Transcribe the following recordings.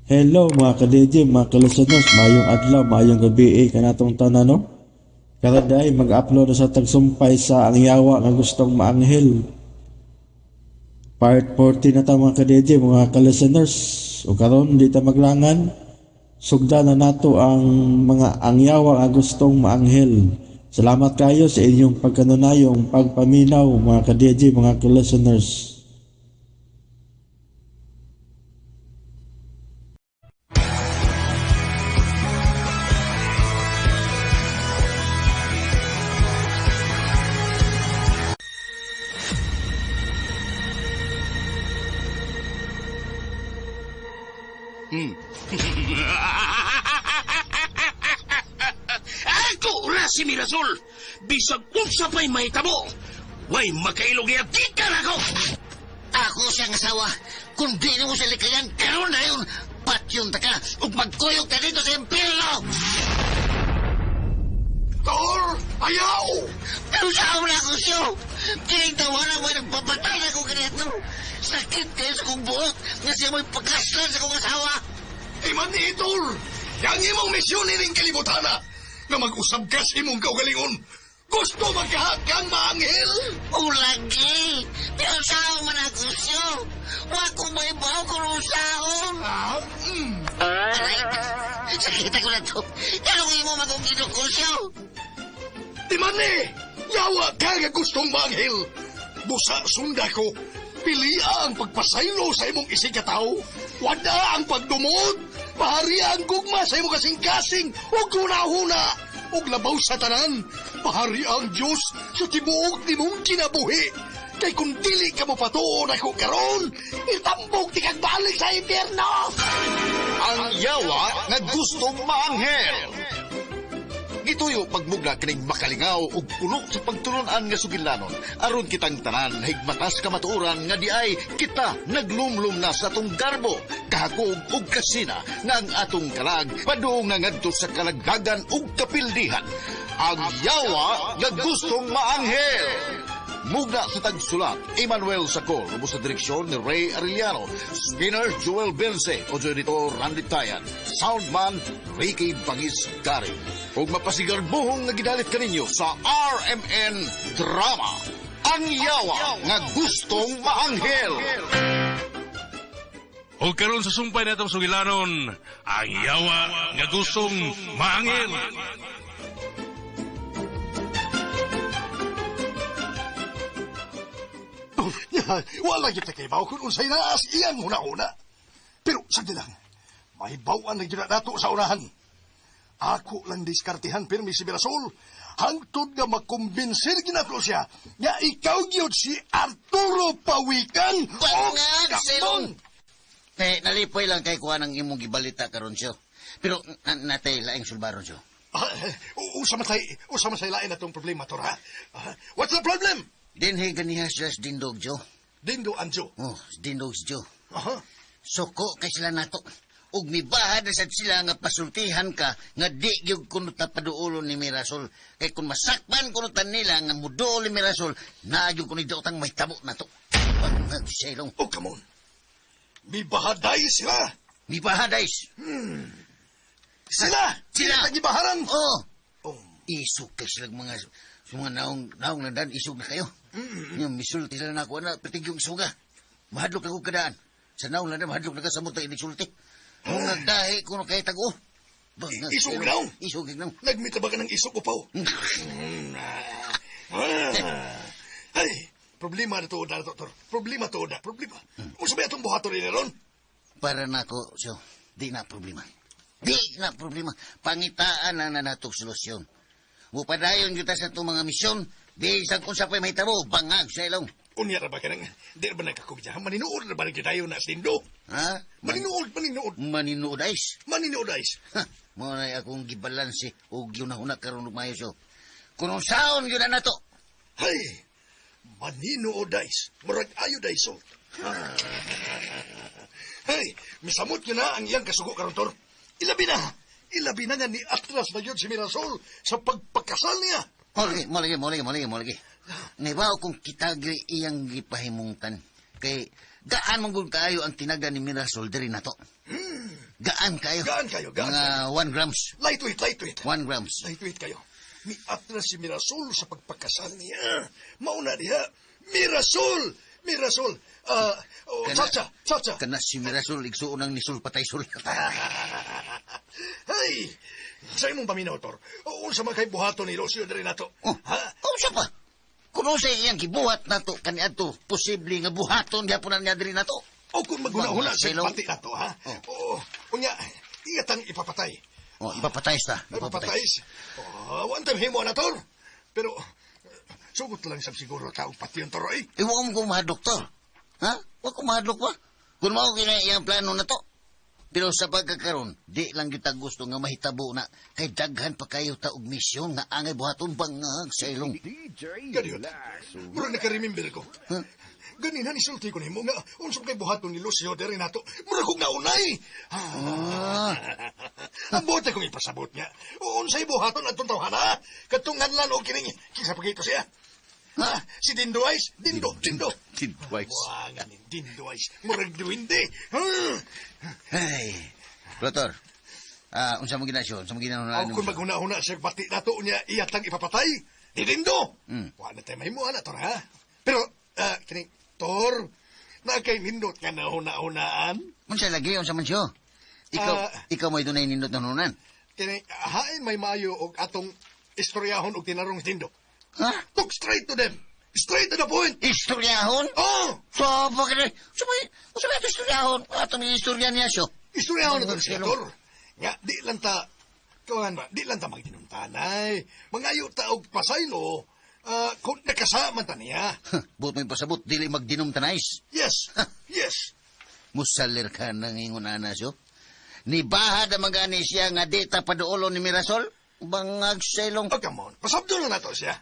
Hello mga ka-DJ, mga ka-listeners, maayong adlaw, maayong gabi eh, kanatong tanan, no? Karon ay mag-upload sa tagsumpay sa Ang Yawa nga Gustong Maanghel. Part 40 na ta mga ka-DJ, mga ka-listeners. O karon di ta maglangan, sugdan na nato ang mga Ang Yawa nga Gustong Maanghel. Salamat kayo sa inyong pagkanunayong pagpaminaw mga ka-DJ, mga ka-listeners. Ako ra si Mirasol. Bisag unsa pa'y mahitabo. Way makailog niya gikan ako. Ako siyang asawa. Kung di mo siya likayan, karon na yun. Patyon ta ka ug magkuyog ka dito sa impyerno. Tor, ayaw! Pero saan na ako siyo? Kining tawanan mo nagpapatay na ako ganito. Sakit kayo sa kong buot nga siya mo'y pagkaslan sa kong asawa. Iman ni Tor, yang imong misyon ining kalibutana nga mag-usab ka sa imong kaugalingon. Gusto magkahakang maanghel? O lagi, pero saan man ako siyo? Wa ko may baw kung usaon. Ah, Aray, sakit ako na to. Kanong imo magong ginukol siyo? Di man ni, yawa ka nga gustong maanghel. Busa sunda ko, pilia ang pagpasaylo sa imong isigkataw. Wada ang pagdumot. Pahari ang gugma sa imong kasing-kasing ug hunahuna. Ug labaw sa tanan, pahari ang Diyos sa tibuok nimong kinabuhi. Kay kung dili ka mo patuon ako karon, itambok ti kag balik sa impyerno. Ang yawa nga gustong maanghel. Gituyo pagmugna kining makalingaw ug puno sa pagtulunan nga sugilanon aron kitang tanan higmatas kamatuoran nga di ay kita naglumlum na sa atong garbo kahakog ug kasina nga ang atong kalag padung nga ngadto sa kalagdagan ug kapildihan. Ang yawa nga gustong maanghel. Mugna sa tagsulat, Emmanuel Sacol, ubos sa direksyon ni Ray Arellano, Spinner Joel Belse, audio editor Randy Tayan, Soundman Ricky Bangis Gary. Ug mapasigarbuhong nga gidalit kaninyo sa RMN Drama, Ang Yawa nga Gustong Maanghel. O karon sa sumpay natong sugilanon, ang yawa nga gustong maangil. Wala kita kay baw kung unsay naas iyang una-una. Pero sagdi lang, may bawaan na gyud nato sa unahan. Ako lang diskartehan pirmi si Mirasol. Hangtod nga makumbinsil ginato siya nga ikaw gyud si Arturo Pawikan. Bangag, o Silong! Eh, nalipoy lang kay kuha ng imong gibalita karon siyo. Pero natay laing sulbaron siyo. Ah, usa man say, usa man say lain atong problema to ra. Ah, what's the problem? Dinhi ganiha sila sa Dindog, Jo. Dindo Anjo. Oh, Dindog si Jo. Aha. Suko kay sila nato. Ug mibahad na sad sila nga pasultihan ka nga di gyud kuno ta paduolon ni Mirasol. Kay kung masakpan kuno ta nila nga muduol ni Mirasol, naa gyud kuno daotang mahitabo nato. Bangag silong. Oh, come on. Mibahaday sila. Mibahad ay. Sila. Sila. Tagibaharan. Oh, Oh. isog kay sila mga sa mga naong naong landan isog na kayo. Yung misulti sila na ako na pitig yung suga. Mahadlok ako kadaan. Sa naong landan mahadlok na ka sa mutay inigsulti. Kung nagdahi kuno kay tago. Bangag Isog silong. naong? Isog naong. Nagmita ba ka ng isok upaw? Ah. Ay, problema na to, doktor. Problema to, da. Problema. Unsa ba itong buhaton ni ron? Para nako, so, di na problema. Di na problema. Pangitaan na na natong solusyon. Mupadayon kita sa itong mga misyon, di sa kung sa pa'y mahitabo, bangag sa ilong. Unya ra ba ka nang, di ra ba nagkakubya? Maninuod ra ba nagkitayo na sindo? Ha? Maninuod, maninuod. Maninuod ayos. Maninuod, ayos. Ha, mo na akong gibalanse o gyunahuna karon og maayo so. Kung unsaon gyud na nato. Ay, maninuod, ayos. Murag ayo, day, salt. Hey, misamot nyo na ang iyang kasugo karon, Tor. Ilabi na. Ilabi na nga ni Atlas na yun si Mirasol sa pagpakasal niya. Mo lagi, mo lagi, mo lagi, mo lagi, mo lagi. Nibaw kung kita gyud iyang gipahimungtan. Kay gaan man gud kaayo ang tinaga ni Mirasol diri nato. Gaan kayo. Gaan kayo, gaan Mga 1 grams. Lightweight, lightweight. 1 grams. Lightweight kayo. Miatras si Mirasol sa pagpakasal niya. Mauna diha. Mirasol! Mirasol! Ah, oh, Chacha! Chacha! Kana si Mirasol, igsuon ang nisul patay sul. Hey! Sa imong paminaw, Tor. Unsa man kay buhaton ni Lucio diri nato? Oh, Ha? unsa pa? Kung unsa iyang gibuhat nato kaniadto, posible nga buhaton gyapon na niya diri nato. O kung maghuna-huna sa Silong. pati nato, ha? Oh. Oo. Unya, iyatang ipapatay. Oh, ipapatay ta. Ipapatay. Oh, one time himo na, Tor. Pero, sugot lang sab siguro taong pati yung Tor, eh. Eh, wa mo ko mahadlok, Tor. Ha? Wa ko mahadlok ba? Kung mao kina iyang plano na to. Pero sa pagkakaroon, di lang kita gusto nga mahitabo na kay daghan pa kayo ta og misyon nga angay buhaton bangag sa ilong. Ganiyot. Murag naka-remember ko. Huh? Ganina nisulti ko nimo nga unsa kay buhaton ni Lucio diri nato. Murag kong naunay. Ah. Ang bote kong ipasabot niya. Unsay buhaton atong tawhana? Katong nganlan og kining kinsa pa kito siya. Ha? Si Dindo Ice? Dindo, Dindo. Dindo Ice. Buwangan ni Dindo Ice. Murag duwinde. Hmm. Hey, Lotor. Ah, unsa mo ginasyon? Unsa mo ginahuna? Ako kung maghuna-huna siya pati nato niya iyatang ipapatay. Di Dindo. Wa na tayo mahimuan na, Tor, ha? Pero, kining, Tor, na kay nindot nga nahuna-hunaan. Unsa lagi unsa man siyo? Ikaw ikaw mo'y dunay nindot na hunan. Kini, hain may maayo og atong istoryahon og tinarong Dindo. Ha? Talk straight to them. Straight to the point. Istoryahon? Oh! So, bakit? Sumay, sumay ito istoryahon. Atong istorya niya siyo. Istoryahon na to siya, Silong. Tor. Nga, di lang ta, kawan ba, di lang ta magtinuntanay. Mangayo ta og pasaylo, kung nakasama ta niya. Buot mo yung pasabot, dili magdinom tanais. Yes, yes. Musalir ka nang ingon ana siyo. Ni bahad ang magani siya nga di ta paduolo ni Mirasol. Bangag sa ilong. Oh, come on. Pasabdo na nato siya.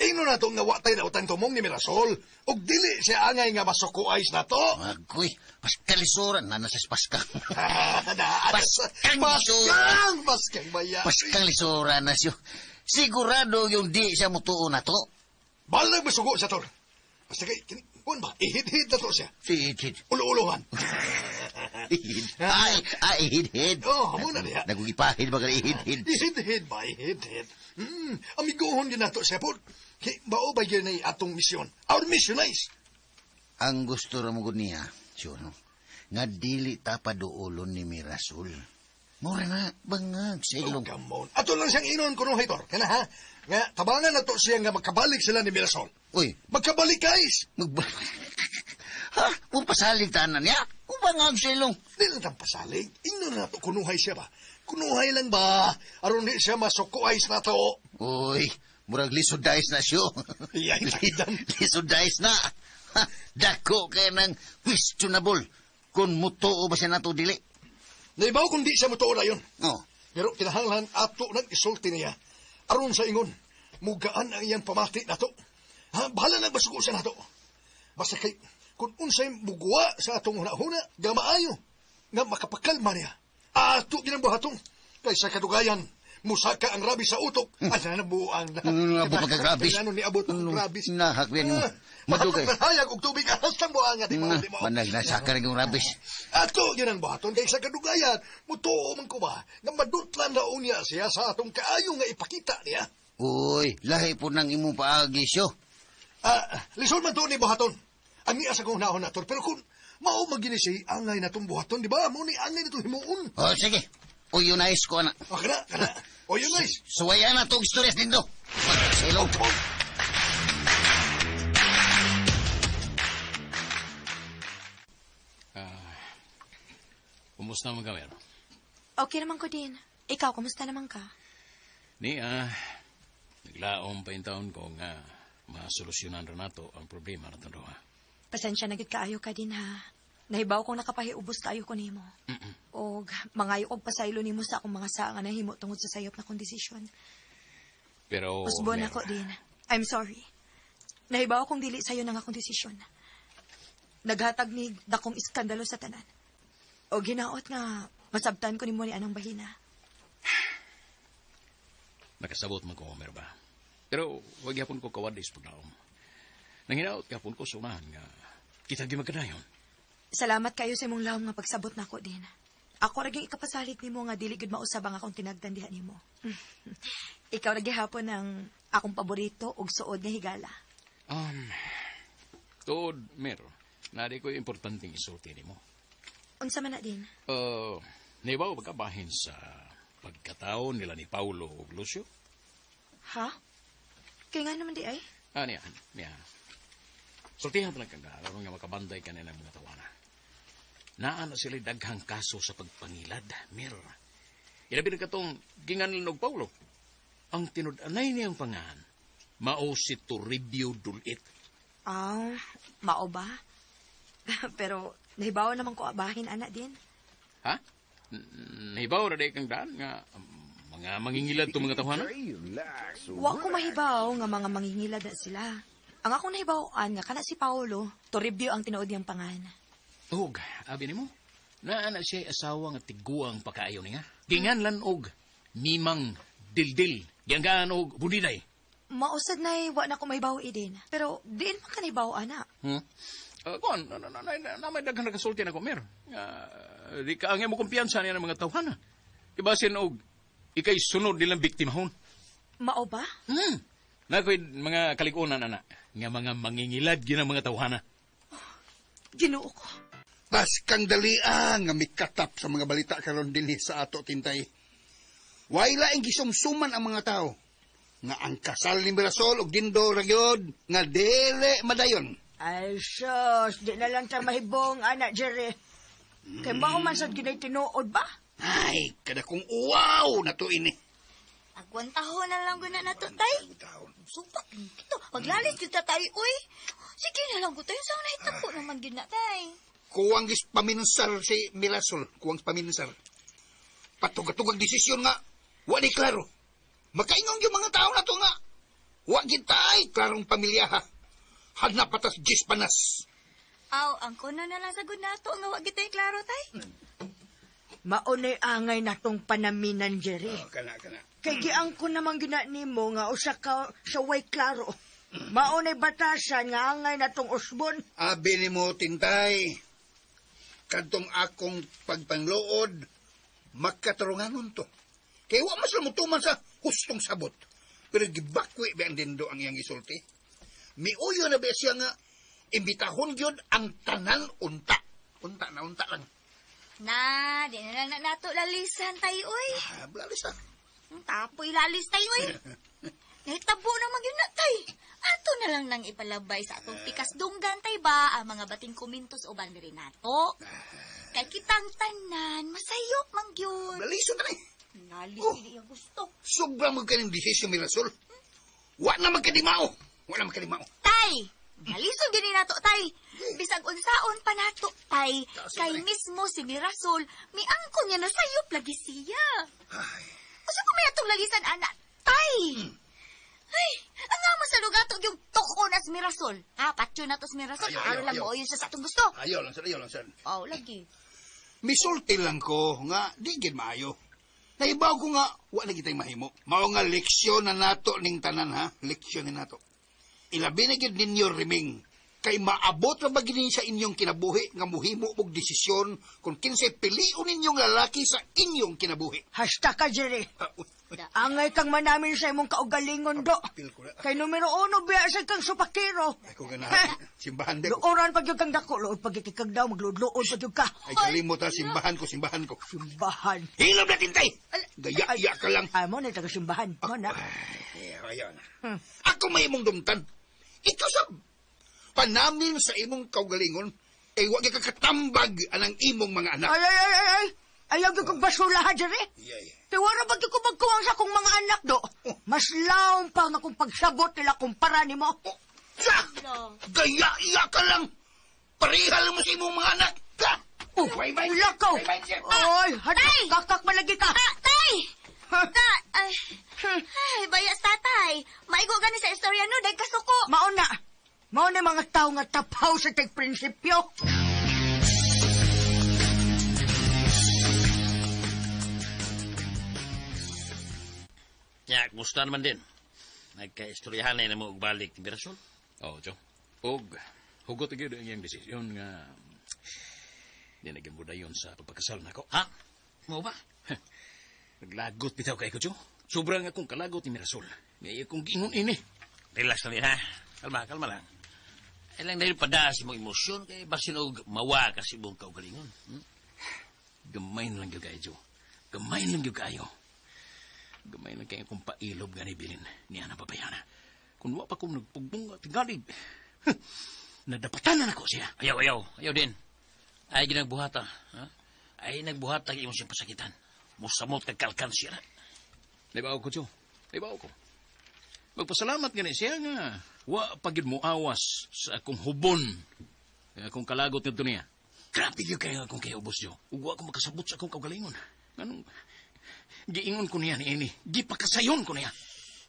Ino na to nga wa tay nautan tumong ni Mirasol. Og dili siya angay nga masukuais na to. Agoy, paskalisuran na nasa paskang. Paskang! Paskang Paskang! Paskang baya. Paskang lisuran na siya. Sigurado yung di siya mutuo na to. Balag masuko siya, Tor. Basta kay, kuwan ba, ihid-hid na to siya. Si hid-hid. Ulo-ulohan. Ay, ay, hid-hid. Oh, muna diha. Nagugipahid ba ka ihid-hid? Ihid-hid ba, ihid-hid. Amigohon din nato siya po. Kay, bao ba yun ay atong misyon? Our mission is. Ang gusto ra mo gud niya, sure, no? Nga dili ta paduolon ni Mirasol. Mura na, bangag sa Oh, ilong. come on. Ato lang siyang inon kuno, Heitor. Kana ha? Nga, tabangan na to siya nga magkabalik sila ni Mirasol. Uy, Magkabalik, guys! Ha? Kung pasalig tanan niya? Kung bangag sa ilong. Di lang tang pasalig. Inon na to, kunuhay siya ba? Kunuhay lang ba? Aron di siya masukuais na to. Uy, murag lisod dais na siyo. Iyay, takidan. Lisod dais na. Ha, dako kay ng questionable kung mutuo ba siya nato dili. Naibaw kung di siya mutuo na yun. Oh, Pero kinahanglan ato nang isulti niya. Aron sa ingon, mugaan ang iyang pamati nato. Ha, bahala na basugo siya nato. Basta kay, kung unsay mugwa sa atong hunahuna, nga maayo, nga makapakalma niya. Ato ginang buhatong. Kay sa kadugayan, musaka ang rabi sa utok. Ay, nabuang na. Abot magka-grabis. Ano ni abot ang grabis. Nahakbyan mo. Madugay. Hayag og tubig, hastang buang di mo, di mo. Manag nasaka rin yung rabis. Ato yun ang buhaton kay sa kadugayan, mutuo man ko ba, nga madutlan na unya siya sa atong kaayo nga ipakita niya. Uy, lahi po ng imong paagi siyo. Lisod man to ni buhaton. Ang niya sa kong naon naton, pero kung mao magini siya, angay na tong buhaton, di ba? Mao ni angay na tong himuon. Oh, sige. Uy, yun ayos ko na. O, kana, kana. O, yun guys. Suwayan na itong istorya nindo. Sa ilong. Kumusta man ka, Mer? Okay naman ko din. Ikaw, kumusta naman ka? Ni, naglaom pa yung taon ko nga masolusyonan ra nato ang problema na itong duha. Pasensya na gid kaayo ka din ha. Nahibaw kong nakapahiubos kaayo ko nimo. Og mangayo og pasaylo nimo sa akong mga saa nga nahimo tungod sa sayop na kong desisyon. Pero, Usbon Mer, ako din. I'm sorry. Nahibaw kong dili sayo nang akong desisyon. Naghatag ni dakong iskandalo sa tanan. O ginaot nga masabtan ko nimo ni anang bahina. Nakasabot man ko, Mer ba? Pero, wag yapon ko kawadis paglaom. Nanginaot yapon ko sa unahan nga kita di magkadayon. Salamat kayo sa imong lawom nga pagsabot nako din. Ako ra gyud ikapasalig nimo nga dili gyud mausab ang akong tinagdan diha nimo. Ikaw ra gihapon ang akong paborito ug suod nga higala. Tuod, Mer, na di ko importanteng isulti nimo. Unsa man na din? Nibaw ba ka bahin sa pagkatao nila ni Paulo ug Lucio? Ha? Kaya nga naman di ay? Ah, niya, niya. Sultihan lang kang aron nga makabanday ka nila mga tawana. Naa na sila daghang kaso sa pagpangilad, Mer. Ilabi na katong ginganlan og Paulo. Ang tinud-anay niyang pangahan, mao si Toribio Dulit. Ah, mao ba? Pero nahibaw naman ko abahin ana din. Ha? Nahibaw na di kang daan nga mga mangingilad itong mga tawana? Wa ko mahibaw nga mga mangingilad na sila. Ang akong nahibaw-an nga kana si Paolo, Toribio ang tinuod niyang pangalan. Ug, abi nimo, naa na siya asawa nga tiguang pakaayo niya. Ginganlan og mimang dildil, gianggaan og budiday. Mausad na wa na ko mahibaw din. Pero diin man ka nahibaw ana. Kon, na may daghan nakasulti na ko, Mer. Di ka ang imo kumpiyansa niya ng mga tawhana. Ibasin og ikay sunod nilang biktimahon. Mao ba? Nakoy mga kaligunan, ana, nga mga mangingilad gina mga tawhana. Ginoo ko. Baskang dalian nga mikatap sa mga balita karon dinhi sa ato, Tintay. Way laing gisumsuman ang mga tao nga ang kasal ni Mirasol ug Dindo ra gyud nga dili madayon. Ay, sus, di na lang ta mahibong, anak Jerry. Kay mao man sad ginay tinuod ba? Ay, kada kong uwaw na to ini. Agwantahon na lang guna na to, tay. Supak kito. Maglalis kita tayo, uy. Sige na lang ko tayo. Saan nahitabo naman gid na, tay? Kuwang gis paminsar si Mirasol, kuwang paminsar. Patugatugang desisyon nga, wa ni klaro. Makaingon yung mga tao na to nga. Wa gid tay klarong pamilya ha. Hadna patas gis panas. Aw, ang kuno na lang sa nato nga wa gid tay klaro, tay. Maunay angay natong panaminan, Jerry. Oh, kana kana. Kay giangko naman gina nimo nga usa ka sa way klaro. Maunay batasan nga angay natong usbon. Abi nimo Tintay. Kadtong akong pagpangluod, makatarunganon to. Kay wa mas mutuman sa hustong sabot. Pero gibakwi ba ang Dindo ang iyang gisulti? Miuyo na ba siya nga imbitahon gyud ang tanan unta. Unta na unta lang. Na, di na lang na nato lalisan, tay, uy. Ah, blalis ah. Tapoy lalis tayo, uy. Nahitabo naman yun na, tay. Ato na lang nang ipalabay sa atong pikas dunggan, tay ba, ang mga bating kumintos uban diri nato. Kay kitang tanan, masayop man gyud. Laliso na ni. Lalis, Oh. dili yung gusto. Sobrang magkaning desisyon, Mirasol. Wa na magkadimao. Wa na magkadimao. Tay! Lalisod gini nato, tay. Bisag unsaon pa nato, tay. Taas Kay na, eh. mismo si Mirasol, miangko niya na sayop lagi siya. Ay, Usa pa may atong lalisan, ana, tay! Ay, ang amo sa lugar to yung tukon as Mirasol. Ha, patyo na to si Mirasol. Ayaw, Araw ayaw, lang ayaw. mo, yun siya sa atong gusto. Ayaw lang, sir. Ayaw lang, sir. Oh, lagi. Misulti lang ko nga, di gid maayo. Naibaw ko nga, wa na kita'y mahimo. Mao nga leksyon na nato ning tanan, ha? Leksyon na nato. Ilabi na gid ninyo, Riming. Kay maabot ra ba gid sa inyong kinabuhi nga muhimo og desisyon kung kinsay pilion ninyong lalaki sa inyong kinabuhi. Hasta ka, Jerry. Ah, uy, uy, Angay kang manamin sa imong kaugalingon, do. Apil ko na. Kay numero uno, biya sa kang supakero. Ako ganahan. Simbahan de ko. Luoran pag yung kang dako, luod pag kag daw, magluod-luod pag yung ka. Ay kalimot ha, simbahan ko, simbahan ko. Simbahan. Hilom na Tintay! Gaya-ya ka lang. Ay, mo na taga simbahan. Mo na. Ay, ayaw na. Ako may imong dumtan. Ikaw sab. Panamin sa imong kaugalingon, ay wag ka katambag anang imong mga anak. Ay, ay, ay, ay, ay. Ayaw gyud kong basura, ha, Jerry. Iyay. Tiwara ba gyud ko magkuwang sa akong mga anak, do? Mas laom pa nga kung pagsabot nila kumpara nimo. Oh, sa! Gaya-iya ka lang. Parihal mo sa imong mga anak. Ka! Oh, Bye, bye. Lakaw. Bye, bye, sir. Oy, Tay! kakak malagi ka. Ah, tay! Ta, ay, ay, bayas tatay. Maigo gani sa istorya no, dahil kasuko. Mauna. Mauna mga tao nga tapaw sa tag prinsipyo. Ya, kumusta naman din? Nagkaistoryahan na mo og balik ni Mirasol. Oh, Joe. Og, hugot gyud ang iyang desisyon nga di na gyud dayon sa pagpakasal nako. Ha? Mo ba? Naglagot bitaw kay ko, Joe. Sobrang akong kalagot ni Mirasol. Ngay akong giingon ini. Relax lang din, ha? Kalma, kalma lang. Ay lang dahil padaas imong emosyon kay basin og mawa kasi imong kaugalingon. Gamay na lang gyud kayo, Joe. Gamay na lang gyud kayo. Gamay lang kayo kung pailob nga ni Bilin. Niya na babayana. Kung wa pa kong nagpugbong at tingali, nadapatan na nako siya. Ayaw, ayaw. Ayaw din. Ay ginagbuhata. Ha? Ay nagbuhata imong siyang pasakitan. Musamot kag kalkan siya na. Naibaw ko, Joe. Naibaw ko. Magpasalamat nga ni siya nga. Wa pa gyud mo awas sa akong hubon. Akong kalagot ngadto niya. Grabe gyud kayo akong kayubos, Joe. Ug wa ko makasabot sa akong kaugalingon. Anong giingon ko niya ni ini. Gipakasayon ko niya.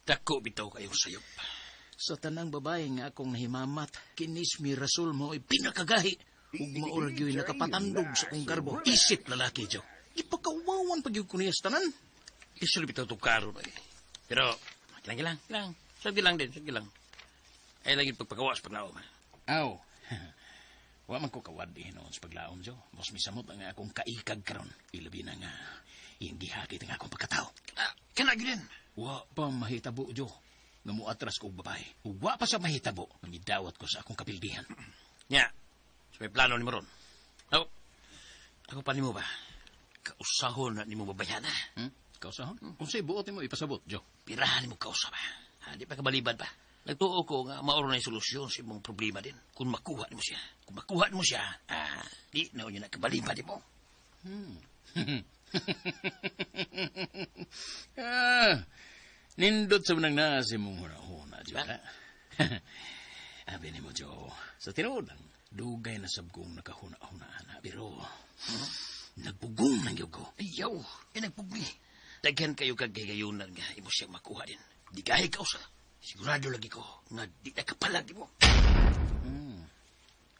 Dako bitaw kayo sayop. Sa tanang babae nga akong nahimamat, kinis mi Rasul mo ay pinakagahi. Ug mao ra gyud nakapatandog sa akong garbo. Isip lalaki, Joe. Gipakawawan pa gyud ko niya sa tanan. Isul bitaw to karon ay. Pero kilang kilang, kilang. Sige lang din, sige lang. Ay lagi pagpagawas paglaom. Aw. Wa man ko kawad noon sa paglaom, Joe. Mas misamot ang akong kaikag karon. Ilabi na nga iyang gihakit ang akong pagkatao. Ah, kana gyud din. Wa pa mahitabo, Joe. Nga muatras ko og babae. Ug wa pa sa mahitabo nga midawat ko sa akong kapildihan. Nya, so may plano nimo ron. Oh, ako pa nimo ba? Kausahon na nimo babayana. Kausahon? Unsay buot nimo ipasabot, Joe? Pirahan nimo kausa ba? Ha, di pa kabalibad ba? Nagtuo ko nga maoro na yung solusyon sa imong problema din. Kung makuha nimo siya. Kung makuha nimo siya, di na unya na kabalibad nimo. Nindot sa manang naa sa imong huna-huna, Joe. Abi nimo, Joe. Sa tinuod lang, dugay na sab kong nakahuna-huna na. Pero, nagpugong nang gyud ko. Ayaw, ay nagpugli. Daghan kayo kag gayunan nga imo siya makuha din. Di kahi kausa. Sigurado lagi ko nga di na kapalag mo.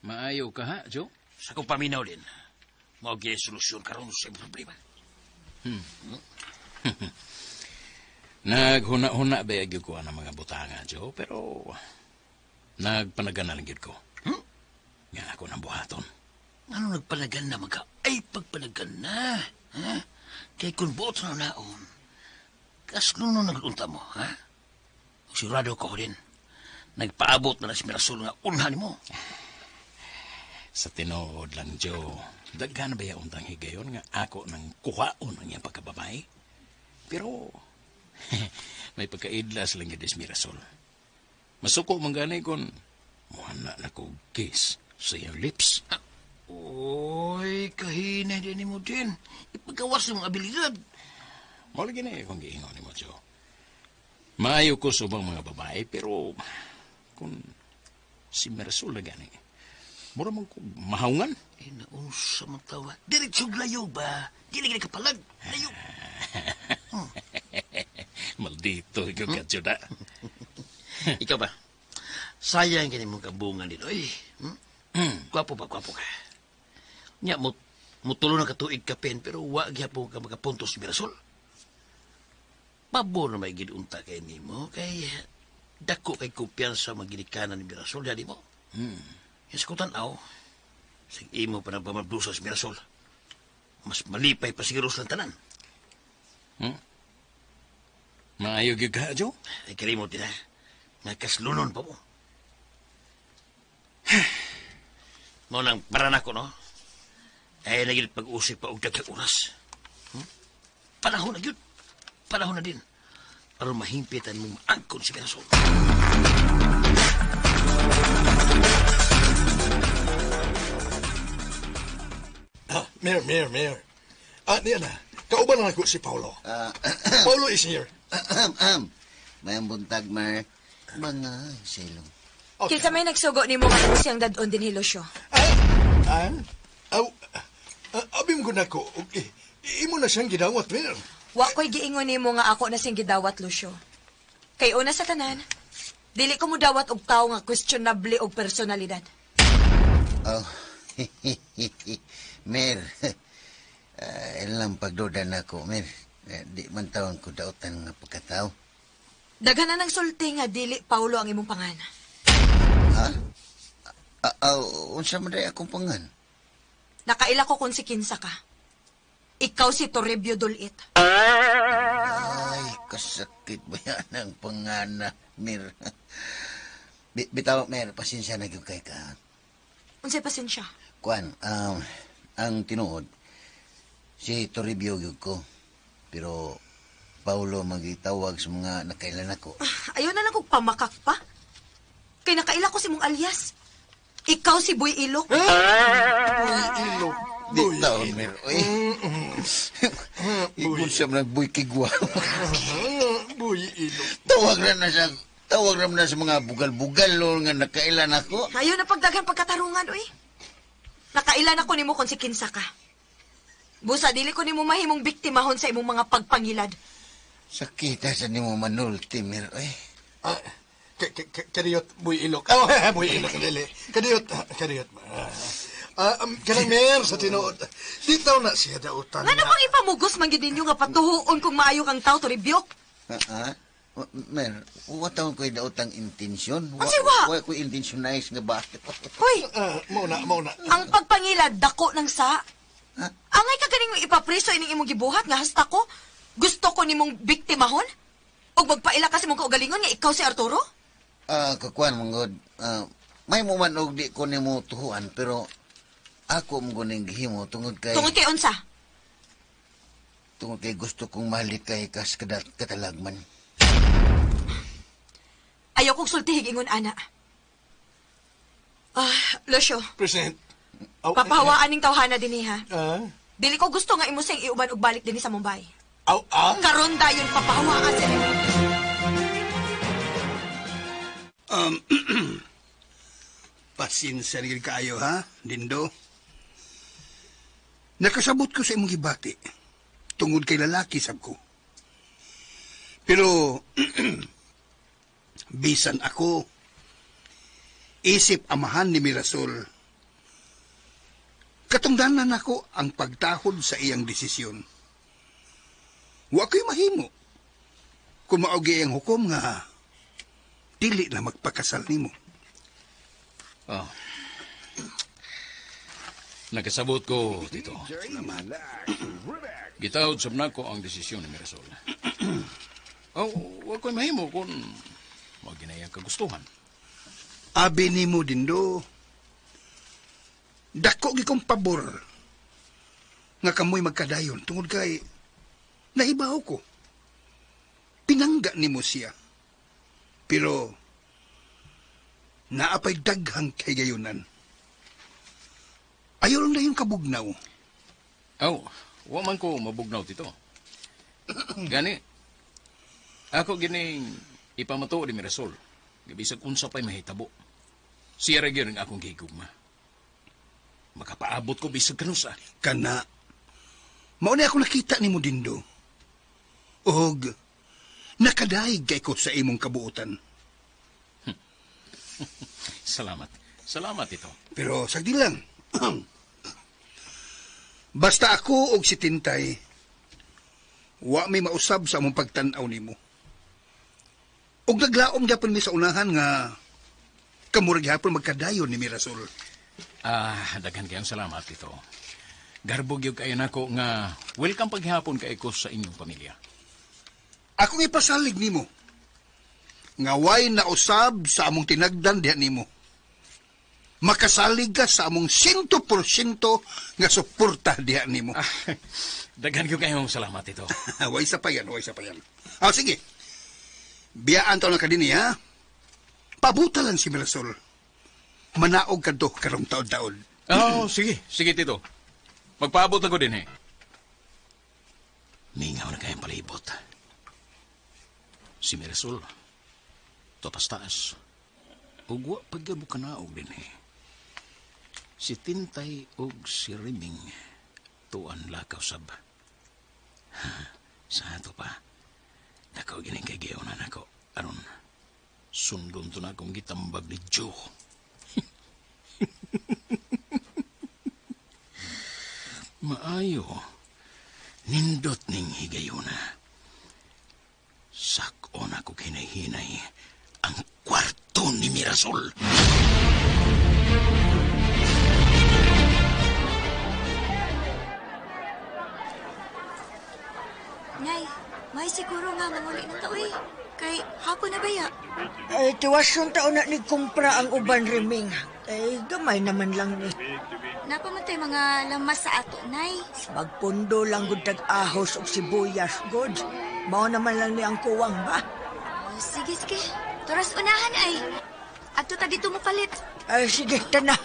Maayo ka ha, Joe? Sa kong paminaw din, mao gyud solusyon karon sa imong problema. Naghuna-huna ba gyud ko ang mga butanga, Joe, pero nagpanagan na lang gyud ko. Nga ako nang buhaton. Ano nagpanagan na magka? Ay, pagpanagan na. Ha? Kay kung buot na naon, kasno no nagunta mo, ha? Sigurado ko din. Nagpaabot na si Mirasol nga unhan mo. Sa tinuod lang, Joe, daghan ba yung untang higayon nga ako nang kuhaon ang iyang pagkababae? Pero, may pagkaidlas lang yun si Mirasol. Masuko man gani kung muhana na ko kiss sa iyang lips. Oy, kahinay din mo din. Ipagawas ng abilidad. Mao lagi na akong giingon nimo, Joe. Maayo ko sa ubang mga babae, pero kung si Mirasol na gani, mura man ko mahaungan. Eh, naunsa man tawa. Diretso layo ba? Dili gini kapalag. Layo. Maldito, ikaw ka, Joe, da. Ikaw ba? Sayang gini mong kabungan dito, eh. Gwapo ba? Gwapo ka. Nya, mutulo na katuig ka pen, pero wa gyapon ka makapunto si Mirasol. Pabor na may gidunta kay nimo, kay dako kay kumpiyansa maginikanan ni Mirasol, dali mo. Yung sa kutanaw, sa imo pa nagpamabdusa si Mirasol. Mas malipay pa siguro sa tanan. Maayo gyud ka, Joe? Ay, kalimot din ha. Nga kaslunon pa mo. Mao nang para nako, no? Ay, naging pag-usip pa og daghang oras. Panahon na gyud. Panahon na din. Aron mahimpitan mong maangkon si Mirasol. Ah, Mayor. Ah, niya na. Kauban na ako si Paulo. Paulo is here. Mayang buntag, Mar. Mga silong. Okay. Kinsa may nagsugo nimo nga imo siyang dadon din Lucio. Abi mo na ko. Okay. Imo na siyang gidawat, Mayor. Wa ko'y giingon nimo nga ako na siyang gidawat, Lucio. Kay una sa tanan, dili ko mudawat og tawo nga questionable og personalidad. Oh, Mer, ilang pagduda na ako, Mer. Di man taon ko dautan nga pagkatao. Daghan na ng sulti nga dili Paulo ang imong pangan. Ha? Unsa man day akong pangan? Nakaila ko kung si kinsa ka. Ikaw si Toribio Dulit. Ay, kasakit ba yan ang pangana, Mir? Bitaw, Mer, pasensya na gyud kay ka. Unsay pasensya? Kuan, ang tinuod, si Toribio gyud ko. Pero Paulo magitawag sa mga nakailan ako. Ayaw na lang kong pamakak pa. Kay nakaila ko si mong alias. Ikaw si Boy Ilok. Boy Ilok. Di taon, Mer. Uy. Ingon siya ng Boy Kigwa. Boy Ilok. Tawag na na siya. Tawag na na sa mga bugal-bugal lo nga nakailan ako. Ayaw na pagdaghan pagkatarungan, uy. Nakailan ako nimo kung si kinsa ka. Busa, dili ko nimo mahimong biktimahon sa imong mga pagpangilad. Sakita sa nimo manulti, Mer. Uy. Ah, kadiyot, Boy Ilok. Oh, Boy Ilok, dili. Kadiyot, kadiyot. Kanang Mer, sa tinuod. Di taw na siya dautan. Nga namang ipamugos man gyud ninyo nga patuhuon kung maayo kang tao, Toribio. Mer, wa taon ko'y daotang intensyon. Unsay wa? Wa ko'y intensyon nga ba? Hoy! Mauna, mauna. Ang pagpangilad, dako ng sa. Angay ka ganing ipapriso ining imong gibuhat nga hasta ko. Gusto ko nimong biktimahon? Og magpaila kasi mong kaugalingon nga ikaw si Arturo? Kakuan, manggod. May muman og di ko nimo tuhuan, pero ako mong guning gihimo tungod kay... Tungod kay unsa? Tungod kay gusto kong mahalikay kas katalagman. Ayaw kong sultihig ingon, ana. Lucio. Present. Oh, Papahawaan ning tawhana dinhi, ha? Dili ko gusto nga imo siyang iuban og balik dinhi sa Mumbai. Aw, ah? Karon dayon papahawaan sila. Pasensya na kaayo, ha, Dindo? Nakasabot ko sa imong gibati tungod kay lalaki, sab ko. Pero, bisan ako, isip amahan ni Mirasol, katungdanan ako ang pagtahod sa iyang desisyon. Wa ko'y mahimo kung maogi ang hukom nga dili na magpakasal nimo. Oh. Nakasabot ko, Tito. Gitawod sab nako ang desisyon ni Mirasol. Oh, wa ko'y mahimo kung wa ginayang kagustuhan. Abi nimo Dindo, dako gi kong pabor nga kamoy magkadayon tungod kay nahibaw ko. Pinangga nimo siya. Pero naapay daghang kay gayunan. Ayaw lang na yung kabugnaw. Aw, wa man ko mabugnaw, Tito. Gani, ako gining ipamatuo ni Mirasol. Gabisag unsa pa'y mahitabo. Siya ra gyud ang akong gihigugma. Makapaabot ko bisag kanusa. Kana, mao na ako nakita nimo Dindo. Og nakadaig kay ko sa imong kabuotan. Salamat. Salamat, Tito. Pero sagdi lang. Basta ako og si Tintay, wa may mausab sa among pagtan-aw nimo. Og naglaom gyapon mi sa unahan nga kamura gyapon magkadayon ni Mirasol. Daghan kayong salamat, Tito. Garbo gyud kayo nako nga welcome paghapon kay ko sa inyong pamilya. Akong ipasalig nimo nga way nausab sa among tinagdan diha nimo. Makasalig ka sa among 100% nga suporta diha nimo. Daghan gyud kayong salamat, Tito. Way sa pa yan, way sa pa yan. Sige. Biyaan taon na ka din, ha? Pabuta lang si Mirasol. Manaog ka do karong taon-taon. Oh, sige. Sige, Tito. Magpaabot ako din, eh. Mingaw na kayong palibot. Si Mirasol, tatas-taas. Ugwa pagyabo ka naog din, eh. Si Tintay ug si Riming, tuan lakaw sab. Sa ato pa, nakaw gining kay giyonan ako. Aron, sundon to na akong gitambag ni Joe. Maayo, nindot ning higayuna. Sakon ako kinahinay ang kwarto ni Mirasol. Nay, may siguro nga manguli na ta, uy. Kay hapon na baya. Ay, tiwason taon na ni kumpra ang uban riming. Ay, gamay naman lang ni. Napamantay mga lamas sa ato, Nay. Magpundo lang gud tag ahos og sibuyas, good. Mao naman lang ni ang kuwang ba? Oh, sige, sige. Turas unahan ay. Adto ta dito mo palit. Ay, sige, tana.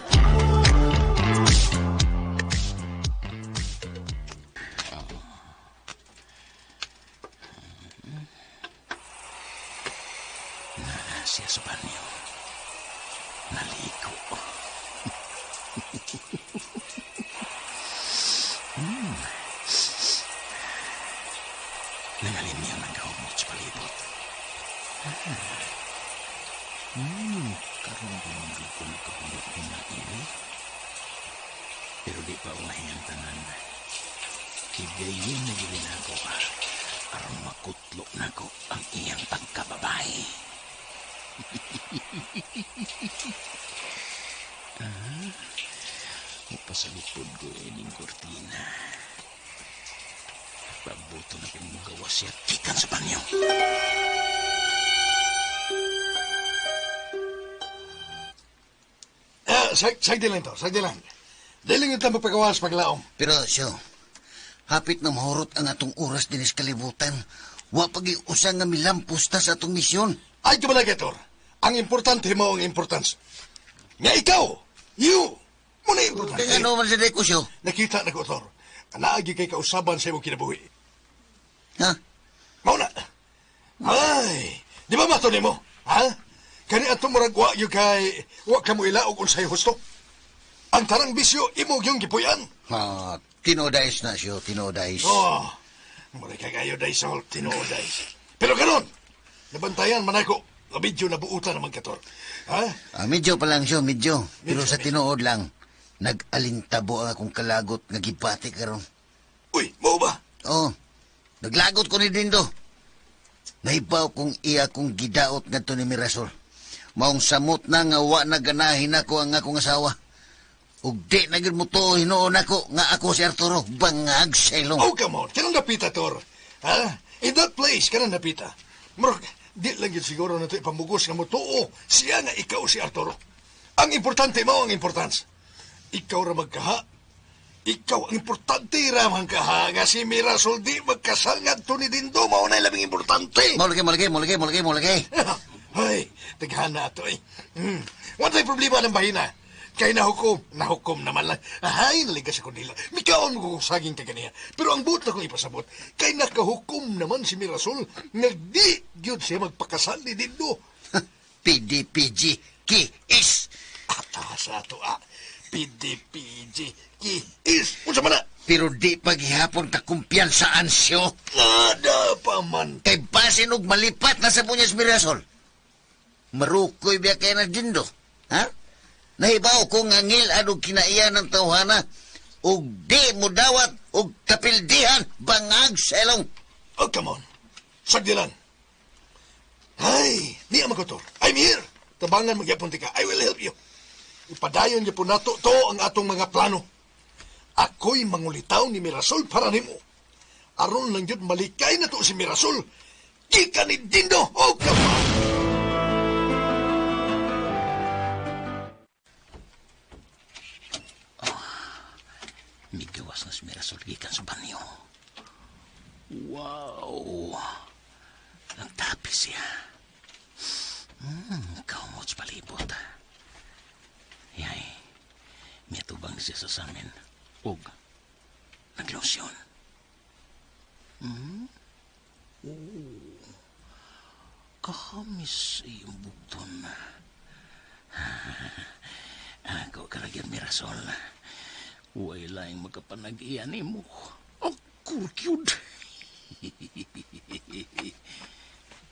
Naa siya sa banyo. Naligo. Nangalim niya ng kahumot sa palibot. Karon pa man gud ko makahumot ni Naili. Pero di pa unahin ang tanan. Higayon na gilin ako aron makutlo nako ang iyang pagkababae. Mupasalupod ko ining kortina. Pabuto na kong mugawas siya gikan sa banyo. Sagdi lang to, sagdi lang. Dili nga ta magpagawas paglaom. Pero siyo, hapit na mahurot ang atong oras dinis kalibutan. Wa pagi usa nga milampos ta sa atong misyon. Ay, kabalagay, Tor. Ang importante mo ang importance. Nga ikaw, you, mo na importante. Kaya ano man sa deko siyo? Nakita na ko, Tor. Naagi kay kausaban sa imong kinabuhi. Ha? Mao na. Ay, di ba mato nimo? Ha? Kani atong murag wa yung kay wa ka mo ila og unsay husto. Ang tarang bisyo imo gyung gipuy-an. Ha, tinodais na siyo, tinodais. Oh, mura kay kayo daysol, tinuodays. Pero karon, nabantayan man ako. Nga medyo nabuutan naman ka, Tor. Ha? Ah, medyo pa lang siyo, medyo. Pero Medyo, sa medyo. tinuod lang, nag-alintabo ang akong kalagot nga gibati karon. Uy, mao ba? Oo, naglagot ko ni Dindo. Nahibaw kong iya kong gidaot ngadto ni Mirasol. Maong samot na nga wa na ganahin ako ang akong asawa. Ug di na gyud mo tuo hinuon ako nga ako si Arturo bangag sa ilong. Oh, come on. Kanang napita, Tor. Ha? In that place, kanang napita. Murag, di lang yun siguro na ito ipamugos nga mo tuo. Siya nga ikaw si Arturo. Ang importante mo ang importance. Ikaw ra magkaha. Ikaw ang importante ra man kaha. Nga si Mirasol di magkasal ngadto ni Dindo. Mao na labing importante. Mo lagi, mo lagi, mo lagi, mo lagi, mo lagi. Ay, taghana ato eh. Wala problema ng bahina. Kay nahukom, nahukom naman lang. Ay, naligas ako nila. Mikaon mo kung saging ka ganiya. Pero ang buot na kong ipasabot, kay nakahukom naman si Mirasol, nagdi gyud siya magpakasal ni Dindo. PDPG K is. Ata sa ato, ah. PDPG K is. Unsa man na? Pero di paghihapon kakumpiyansaan siyo. Nada pa man. Kay basin og malipat na sa punyas Mirasol. Marukoy biya kay na Dindo. Ha? Nahibaw ko nga ngil anong kinaiya ng tawhana ug di mo dawat og kapildihan bangag sa ilong. Oh, come on. Sagdilan. Ay, niya makotor. I'm here. Tabangan magyapon ka. I will help you. Ipadayon niya po nato to ang atong mga plano. Ako'y mangulitaw ni Mirasol para nimo. Aron lang yun malikay na to si Mirasol. Gikan ni Dindo. Oh, come on. Migawas na si Mirasol gikan sa banyo. Wow! Nagtapi siya. Kaumot sa palibot. Yay, miatubang siya sa samin. Ug, naglosyon. Oh, kahamis iyong bukton. Ako karagyan Mirasol. Way laing magkapanag-iyan ni mo. Ang kurkyud.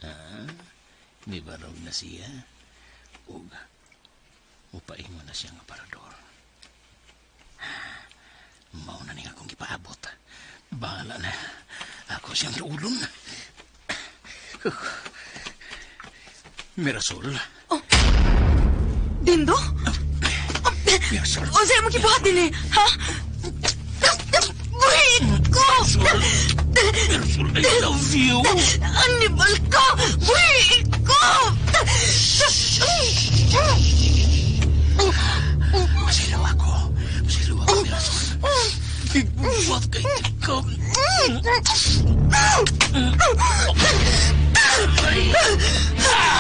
Ha? Mibarog na siya. Ug, upaingon na siya nga parador. Mao na ning akong gipaabot. Bahala na. Ako siyang duulon. Mirasol. Oh. Dindo? Mirasol. Unsay mo gibuhat dinhi? Ha? Buhit ko! Mirasol, I love you. Animal ka! Buhi ko! Masilo ako. Masilo ako, Mirasol. Igbuwat kay ka.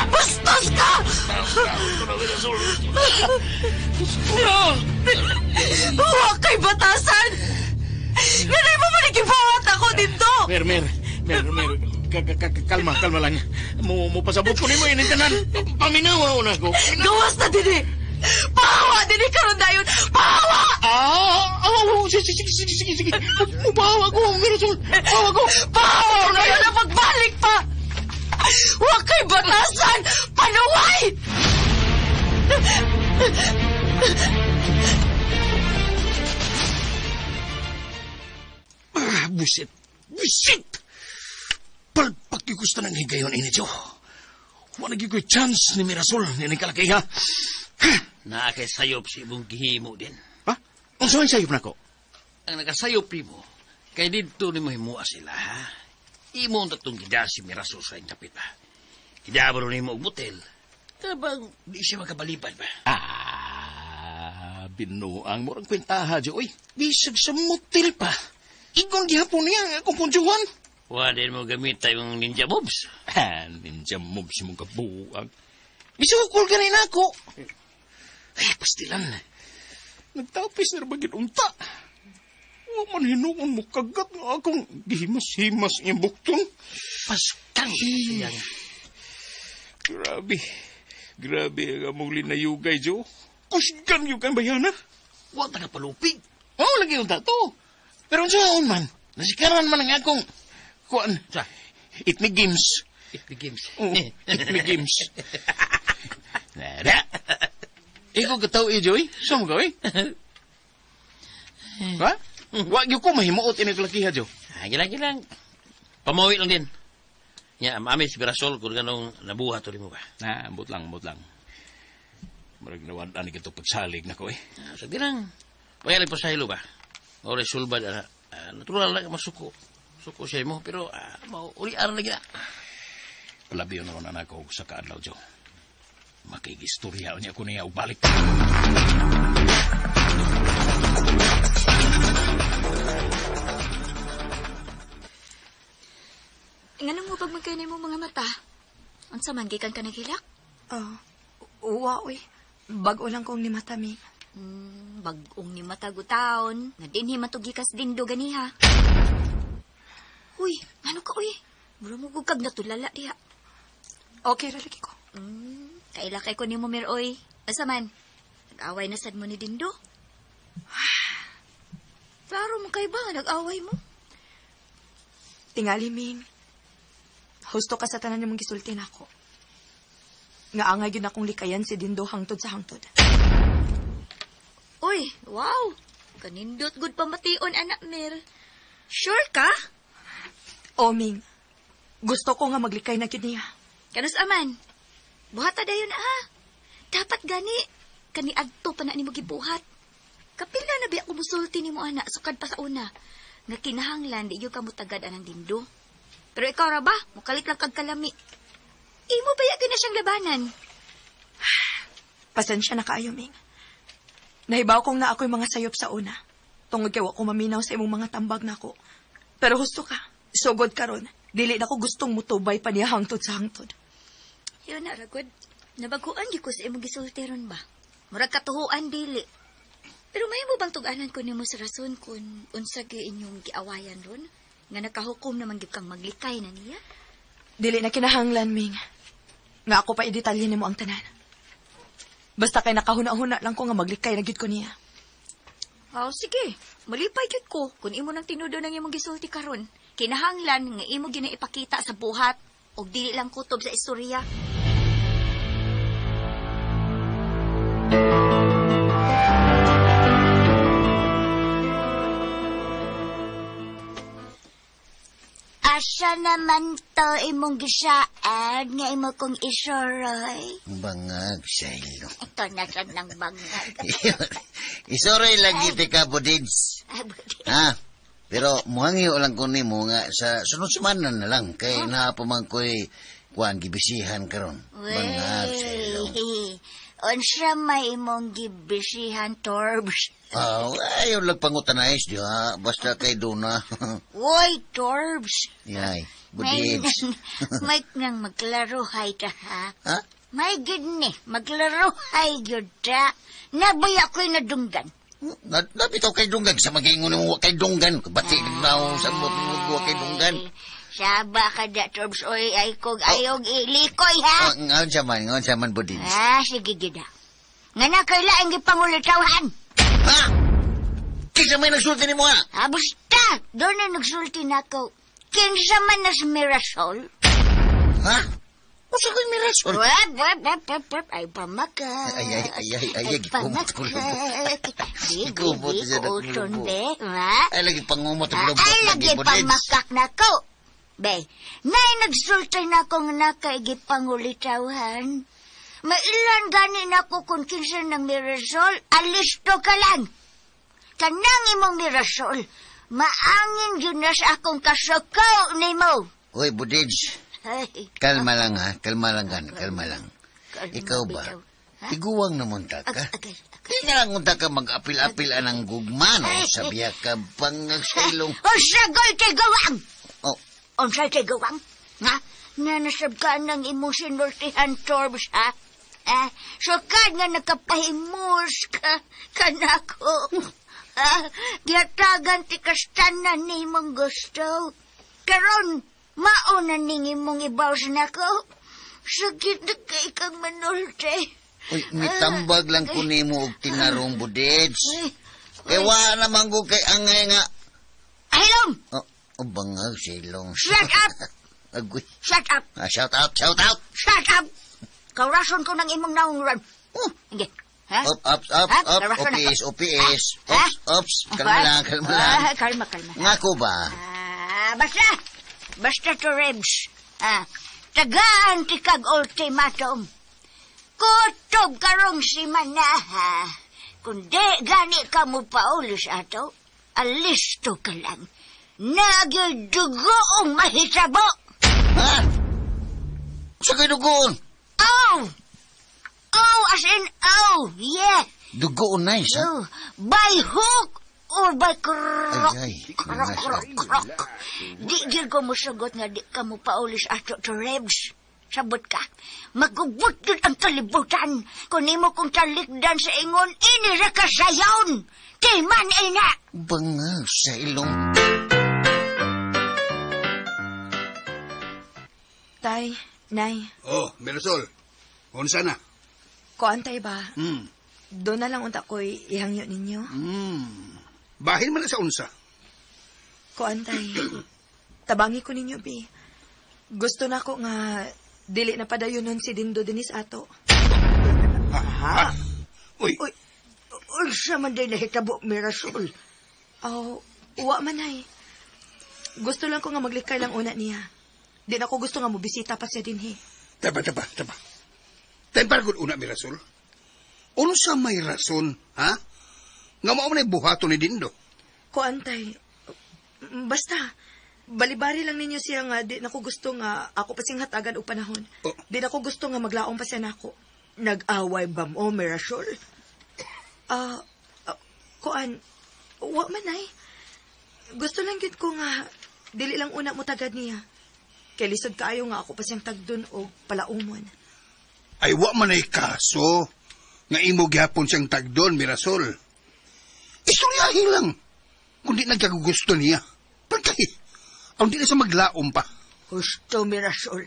Bastos ka! Huwag kay batasan! Ganay mo manikibuhat ako dito! Mer, mer, mer, mer. Kalma, kalma lang. Mo pasabot ko nimo ini tanan. Paminawa una ko. Gawas na din eh! Pahawa din eh karon dayon! Pahawa! Ah, ah, sige, sige, sige, sige, sige. Mubawa ko, Mirasol. Bawa ko. Pahawa ngayon na pagbalik pa! Huwag kay batasan! Panuway! Ah, busit. Busit! Palpak yung gusto ng higayon ini, Joe. Wala gyud ko'y chance ni Mirasol ni kalaki, ha? Naa kay sayop si imong gihimo din. Ha? Unsa man sayop nako? Ang nakasayop nimo, kay didto nimo himua sila, ha? Imo ang tatong gida si Mirasol sa iyang kapit, ha? Gidabro nimo og motel. Kabang di siya makabalibad ba? Ah, binuang mo ang kwentaha, Joe. Uy, bisag sa motel pa. Igon gihapon niya ang akong punjuhan. Wa din mo gamit tayong ninja moves. Ha, ninja moves mong kabuang. Bisukol ka rin ako. Ay, pastilan. Nagtapis na ba unta? Wa man hinuon mo kagat nga akong gihimas-himas iyang bukton. Paskang siya nga. Grabe. Grabe ang among linayugay, Joe. Kusgan yung kang bayana. Wa ta ka palupig. Oo, lagi yung tato. Pero ang saon man, nasikaran man ang akong kuan. Sa? It me games. It begins. Oo, it me games. Nara. Ikaw kataw eh, Joey. Saan mo gawin? Ha? Wa gyud ko mahimuot ini kalakiha, Joe. Ah, gilang gilang. Pamawi lang din. Ya, mami si Mirasol kung ganong nabuhat to nimo ba. Na, ambot lang, ambot lang. Murag nawad ani kito pagsalig nako eh. Ah, so gilang. Pagayag pa sa hilo ba? O resolba na. Ah, natural lang masuko. Suko siya mo pero mao uli aran lagi na. Palabiyo na ron anak ko sa kaadlaw, Joe. Makigistorya niya ko niya og balik. Nganong mubag man kayo na mga mata? Unsa man gikan ka naghilak? Oh, uwa, uy. Bag-o lang kong ni mata, Ming. Bag-ong ni mata gutaon. Nga dinhi man to gikas dindo ganiha. Uy, ngano ka uy? Mura mo gud kag natulala diha. Okay, ra lagi ko. Kaila kay ko nimo Miroy. Asa man? Nag-away na sad mo ni Dindo. Klaro mo kay ba nag-away mo? Tingali, Ming. Husto ka sa tanan nimong gisulti nako. Nga angay gyud akong likayan si Dindo hangtod sa hangtod. Uy, wow. Kanindot gud pamation anak Mir. Sure ka? O, Ming. Gusto ko nga maglikay na gyud niya. Kanus aman? Buhata dayon ah. Dapat gani kani adto pa na nimo gibuhat. Kapila na biya ko musulti nimo ana sukad pa sa una. Nga kinahanglan di gyud ka mutagad anang dindo. Pero ikaw ra ba, mukalit lang kag kalami. Imo ba gyud na siyang labanan? Pasensya na kaayo, Ming. Nahibaw kong na ako'y mga sayop sa una. Tungod kay wa ko maminaw sa imong mga tambag nako. Pero husto ka. Sugod karon. Dili na ko gustong mutubay pa niya hangtod sa hangtod. Yun na ragod. Nabaguan gyud ko sa imong gisulti ron ba. Murag katuhuan dili. Pero may mo bang tug-anan ko nimo sa rason kung unsa gyud inyong giawayan ron? Nga nakahukom naman gyud kang maglikay na niya? Dili na kinahanglan, Ming. Nga ako pa i-detalye nimo ang tanan. Basta kay nakahuna-huna lang ko nga maglikay na gyud ko niya. Oh, sige. Malipay gyud ko kung imo nang tinudo ng imong gisulti karon. Kinahanglan nga imo gyud na ipakita sa buhat ug dili lang kutob sa istorya. Asa naman to imong gisaad nga imo kong isoroy? Bangag sa ilo. Ito na sad ng bangag. Isoroy lagi ti ka, Budids. Ay, buti. Ha? Pero muhangyo lang ko nimo nga sa sunod semana na lang kay naa pa man ko'y kuan gibisihan karon. Bangag sa ilong. Wey, unsa may imong gibisihan, Torbs? Ah, ayaw lang pangutanais diha, basta kay Duna. Woy, Torbs. Yay, May budids. nang, may nang maglaruhay ta, ha? Ha? May gid ni, maglaruhay gyud ta. Nabaya ko'y nadunggan. Na, napitaw kay Dunggan sa magingon mo kay Dunggan. Bati na sa mo wa kay Dunggan. Ay, Saba ka da, Torbs. Oy, ay kog ayog ilikoy, ha? Oh, ngon sa man budids. Ah, sige gid ha. Nga na kay laing gipangulitawhan. Ha? Kinsa may nagsulti nimo ha? Ah, basta, doon na nagsulti na ako. Kinsa man na si Mirasol? Ha? Usa ko'y mirasol. Wap, wap, wap, wap, wap. Ay, pamaka. Ay, ay, ay, ay, ay, ay, gikumot ko lubo. Di, di, Gikumot di, siya na kuuton, kulubo. be. Ha? Ay, lagi pangumot ang Ah, lubot. Ay, lagi pamakak na ko. Be, nay nagsulti na akong nakaigipangulitawhan. Mailan gani na ko kung kinsa ng mirasol, alisto ka lang. Kanang imong mirasol, maangin yun na sa akong kasuko nimo. Uy, Budids, Ay, kalma lang ha. Kalma lang gan, kalma lang. kalma Ikaw ba? bitaw. Ha? Tiguang naman ta ka. Okay, okay. Di na lang unta ka mag-apil-apil anang gugma, no? Sabiya ka bangag sa ilong. Unsagol tiguang! Oh, Unsay tiguang? Nga? Nanasab ka ng imong sinultihan, Torbs, ha? Ah, sukad nga nakapahimus ka, kanako. Ah, giyatagan ti kastanan ni imong gusto. Karon, mauna ning imong ibaws nako. Sakit na kay kang manulte. uy, mitambag lang ko nimo og tinarong, Budids. Kay wa naman ko kay angay nga. Ahilom! Oh, oh bangag sa ilong. Shut up! Agoy. Shut up! Ah, shout out, shout out! Shut up! Kaurason ko ng imong naungran. Oh. Sige. Ha? Up, up, up, Ha? up, Narason ako. OPS, OPS. Ha? Ops, ops. Kalma lang, kalma lang. Ah, kalma, kalma. Nga ko ba? Ah, basta. Basta to ribs. Ah, tagaan ti kag ultimatum. Kutob karong si Manaha. Kundi gani ka mo paulis ato, alisto ka lang. Nagyudugoong mahitabo. Ha? Sa kay dugoon? Oh! Oh, as in oh, yeah. Dugoon nice, ha? Oh, by hook or by crook. Ay, ay. Crook, crook, crook. Di gyud ko musugot nga di ka mo paulis ato to Rebs. Sabot ka. Magubot gyud ang kalibutan. Kung nimo kong talikdan sa ingon, ini ra ka sayon. Timan ina. Bangag sa ilong. Tay, Nay, Oh, Mirasol. Unsa na? kuan tay ba? Hmm. Doon na lang unta ko'y ihangyo ninyo. Bahin man na sa unsa. Kuan tay. Tabangi ko ninyo, bi. Gusto na ko nga dili na padayon nun si Dindo dinis ato. Ha? Uy, Uy, unsa man day nahitabo, Mirasol? Oh, uwa man ay. Gusto lang ko nga maglikay lang una niya. Di na ko gusto nga mobisita pa siya dinhi. taba, taba, taba. Tempar gud una, Mirasol. Unsa may rason, ha? Nga mao man ay buhaton ni Dindo. Kuan tay. Basta, balibari lang ninyo siya nga di na ko gusto nga ako pa siyang hatagan og panahon. Oh. Di na ko gusto nga maglaom pa siya nako. Nag-away ba mo, Mirasol? Ah, ah, kuan, wa man ay. Gusto lang gyud ko nga dili lang una mo tagad niya. Kay lisod kaayo nga ako pa siyang tagdon og palaumon. Ay wa man ay kaso nga imo gihapon siyang tagdon, Mirasol. Istoryahin lang. Kung di nagkagugusto niya. Pagkay, ang di na siya maglaom pa. Husto, Mirasol.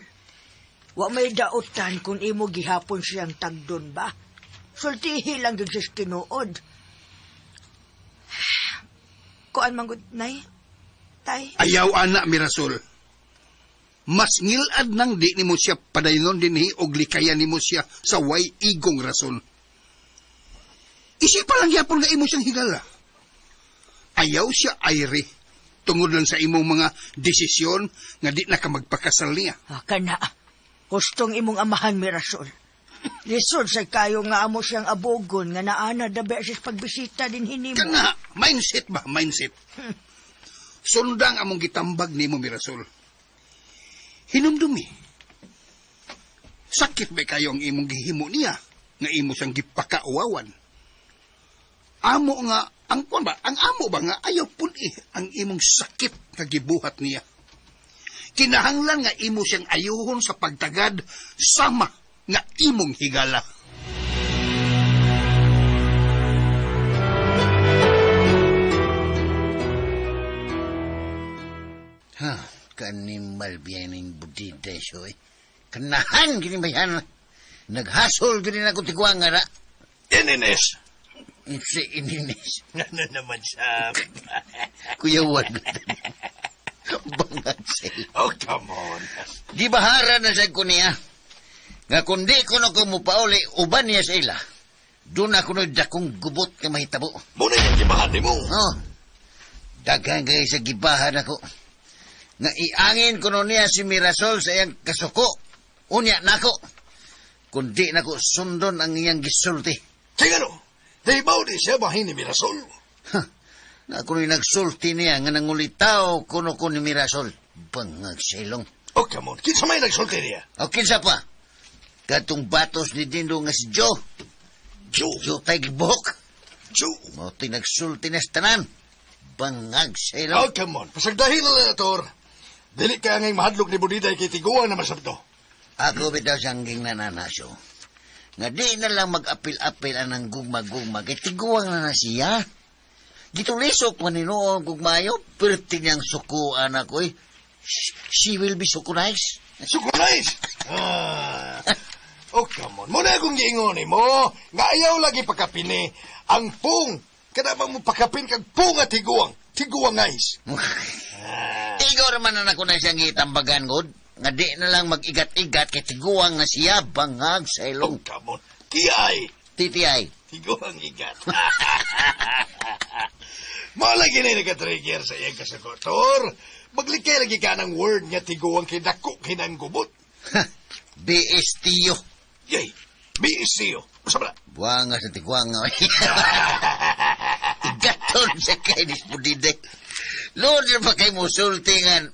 Wa may dautan kung imo gihapon siyang tagdon ba? Sultihi lang gyud sa tinuod. Kuan man gud nay. Tay, Ayaw ana, Mirasol. Mas ngilad nang di nimo siya padaynon dinhi og likayan nimo siya sa way igong rason. Isipa lang gyapon nga imo siyang higala. Ayaw siya ayri tungod lang sa imong mga desisyon nga di na ka magpakasal niya. Ah, kana. Hustong imong amahan, Mirasol. Lisod sa kayo nga amo siyang abogon nga naana da beses pagbisita din hinimo. Kana, mindset ba? Mindset. Sundang among gitambag nimo Mirasol. Hinumdumi. Sakit ba kayo ang imong gihimo niya nga imo siyang gipakauwawan? Amo nga ang kuan ba, ang amo ba nga ayaw pun-i ang imong sakit nga gibuhat niya. Kinahanglan nga imo siyang ayuhon sa pagtagad sama nga imong higala. Ha, kanimal biyaning budite siyo eh. Kanahan gini bayan. Naghasol gini na tiguang nga na. Inines. Si Inines. Ano naman siya? Kuya Juan. Bangat siya. Oh, come on. Gibahara na sa ko niya. Nga kundi ko na ko mupauli, uban niya sa ila. Doon ako na dakong gubot nga mahitabo. Muna yung gibahan ni mo. Oh, daghan kayo sa gibahan ako. Nga iangin ko no niya si Mirasol sa iyang kasuko. Unya nako. Kundi nako sundon ang iyang gisulti. Kaya ano, naibaw di siya bahin ni Mirasol. Ha, na ako na'y nagsulti niya nga nangulitaw kuno ko ni Mirasol. Bangag sa ilong. Oh, come on. Kinsa may nagsulti niya? O kinsa pa? Katong batos ni Dindo nga si Joe. Joe? Joe tay gibuhok. Joe? Mao to'y nagsulti na sa tanan. Bangag sa ilong. Oh, come on. Pasagdahin na lang, Tor. Dili ka ngayong mahadlok ni Budiday kay tiguan na masabto. Ako bitaw siyang ging nananasyo. Nga di na lang mag-apil-apil ang gugma-gugma kay tiguang na na siya. Gitulisok man ni noon gugmayo, perti niyang sukuan ako eh. She will be sukunized. Sukunized? Ah. Oh, come on. Muna akong giingon mo, nga ayaw lagi pakapini. Ang pung, kada bang mo pakapin kag pung at tiguang. Tiguang guys. Tigo naman na ako na siyang gitambagan, God. Nga di na lang mag-igat-igat kay tiguang na siya bangag sa ilong. Oh, come on. TI. TTI. Tiguang igat. Mao lagi na nagka-trigger sa iyang kasakotor. Maglikay lagi ka ng word nga tiguang kay dako kinang gubot. BSTO. Yay! BSTO. Usa ba na? Buwanga sa tiguang nga. Igaton sa kainis mo didek. Lord, na pa kay musulti nga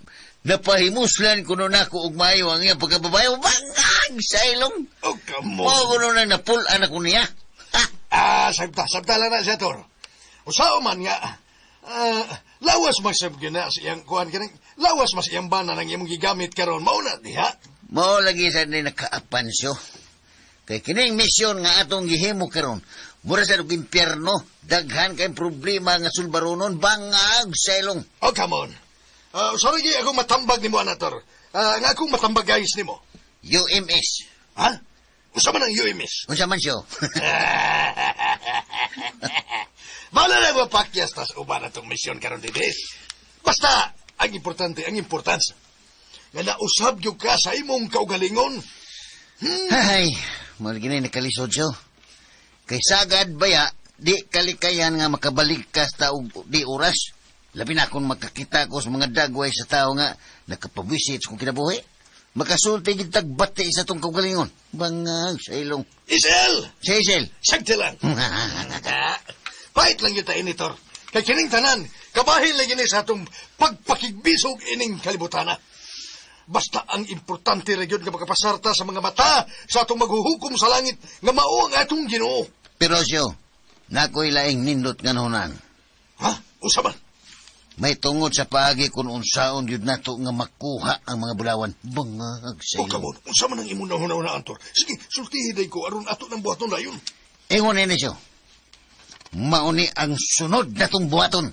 napahimuslan kuno na ko og maayo ang iyang pagkababayo. Bangag sa ilong. Oh, come on. Mao kuno na napul-an ako niya. Ha? Ah, sabta lang na siya, Tor. Usao man nga, lawas mas gina sa iyang kuan kaning, lawas mas iyang bana nang imong gigamit karon mao na diha. Mao lagi sa ni nakaapansyo. Kay kining misyon nga atong gihimo karon, mura sa og impyerno, daghan kay problema nga sulbaronon bangag sa ilong. Oh, come on. Sorry gi akong matambag nimo anator. Nga akong matambag guys nimo. UMS. Ha? Usa man ang UMS? Unsa man siya? Wala na mapakyas tas uban atong misyon karon didis. Basta ang importante, ang importansya nga nausab gyud ka sa imong kaugalingon. Hay, mo gini nakalisod siya. Kay sagad baya, di kalikayan nga makabalik ka sa og di oras. Labi na kung makakita ko sa mga dagway sa tao nga nakapawisit sa kong kinabuhi. Makasulti gid tagbati sa tong kaugalingon. Bangag sa ilong. Isel! Sa Isel! Sagti lang. Pahit lang yun ta, Initor. Kay kining tanan, kabahin lang yun sa atong pagpakigbisog ining kalibutana. Basta ang importante ra gyud nga makapasarta sa mga mata sa atong maghuhukom sa langit nga mao ang atong Ginoo. Pero siyo, nakoy laing nindot nga nahunan. Ha? Usa man? May tungod sa paagi kung unsaon gyud nato nga makuha ang mga bulawan. Bangag sa Oh, come on. Unsa man ang imong nahuna-huna, Antor? Sige, sultihi day ko aron ato ng buhaton dayon. Ingon ini siyo. Mauni ang sunod natong buhaton.